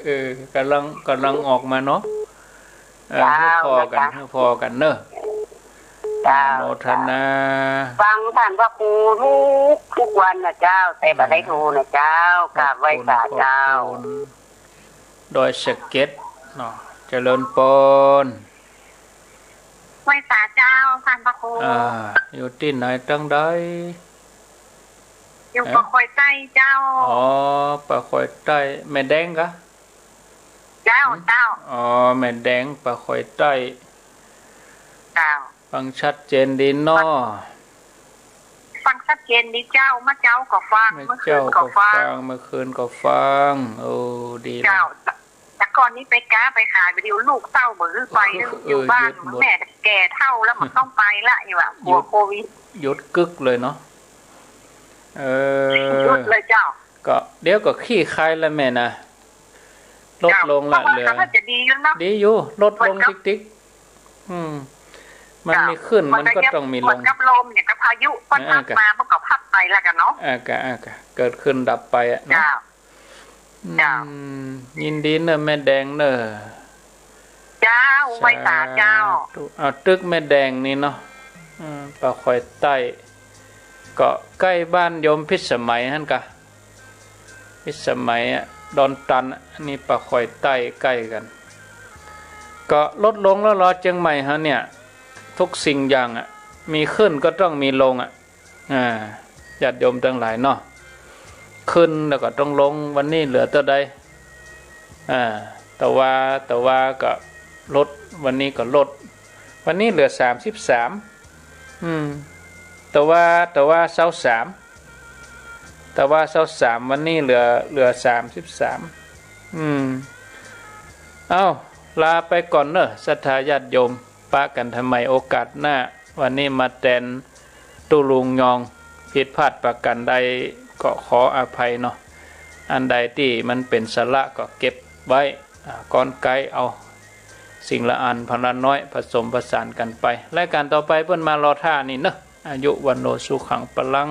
เออ ก่ำลัง ก่ำลังออกมาเนาะ เออ เจ้า หื้อผ่อกั๋น นะจ๊ะ หื้อผ่อกั๋นเนอะ เจ้า อนุโมทนา ฟังท่านพระครูทุก ทุกวันนะเจ้า แต่บ่ได้โทรนะเจ้า ขอบคุณ กราบไหว้สาเจ้า ขอบคุณ ดอยสะเก็ดเนาะ เจริญปอน ไหว้สาเจ้า ท่านพระครู อ่า อยู่ตี้ไหนตางใด อยู่ เอ๊ะ ป่าคอยใต้เจ้า อ๋อ ป่าคอยใต้ แม่แดงกะ เจ้า หืม เจ้า อ๋อ แม่แดง ป่าคอยใต้ เจ้า ฟังชัดเจนดีเนาะ ฟังชัดเจนดีเจ้า เมื่อเจ๊าก็ฟัง เมื่อเจ๊าก็ฟัง เมื่อคืนก็ฟัง เมื่อคืนก็ฟัง โอ้ ดีแล้ว เจ้า แต่ก่อนนี้ไปก๊าไปขายวิดีโอ ลูกเต้าบ่หื้อไป เออ อยู่บ้าน หยุดหมด แม่แก่เฒ่าแล้ว บ่ต้องไปละ นี่ว่า กลัวโควิด หยุดกึ๊กเลยเนาะ เออ หยุดเลยเจ้า ก็เดี๋ยวก็คลี่คลายแล้วแม่นะ ลดลงละ เจ้า เหลือ มันก็น่าจะดีอยู่เนาะ ดีอยู่ ลดลงติ๊กๆ อืม มันมีขึ้น มันก็ต้องมีลง เหมือนกับลมเนี่ย กับพายุ มันพัดมา มันก็พัดไปแล้วกันเนาะ อ่ากะ อ่ากะ เกิดขึ้นดับไปอะเนาะ เจ้า อืม เจ้า ยินดีเนอะแม่แดงเนอะ เจ้า ไหว้สาเจ้า สาธุ เอา ตึกแม่แดงนี่เนาะ อืม ป่าคอยใต้ ก็ใก้บ้านโยมพิสมัยหั้นกะ พิสมัยอะ ดอนตันอะ อันนี้ป่าคอยใต้ใก้กั๋น ก็ลดลงแล้วลอ เจียงใหม่เฮาเนี่ย ทุกสิ่งอย่างอะ มีขึ้นก็ต้องมีลงอะ อ่า ญาติโยมตังหลายเนาะ ขึ้นแล้วก็ต้องลง วันนี้เหลือเต้าใด อ่า ตะวา ตะวาก็ลด วันนี้ก็ลด วันนี้เหลือสามสิบสาม อืม ตะวา ตะวาซาวสาม ตะวาซาวสาม วันนี้เหลือ เหลือสามสิบสาม อืม เอ้า ลาไปก่อนเนอะ ศรัทธาญาติโยม ปะกั๋นใหม่โอกาสหน้า วันนี้มาแตนตุ๊ลุงยอง ผิดพลาดประก๋านใดก็ขออภัยเนาะ อันใดตี้มันเป๋นสาระก็เก็บไว้ อ่า ก้อนใก๊เอา สิ่งละอันพอละน้อย ผสมผสานกั๋นไป รายก๋านต่อไปเปิ้นมารอท่านี่เนาะ อายุ วัณโณ สุขัง พลัง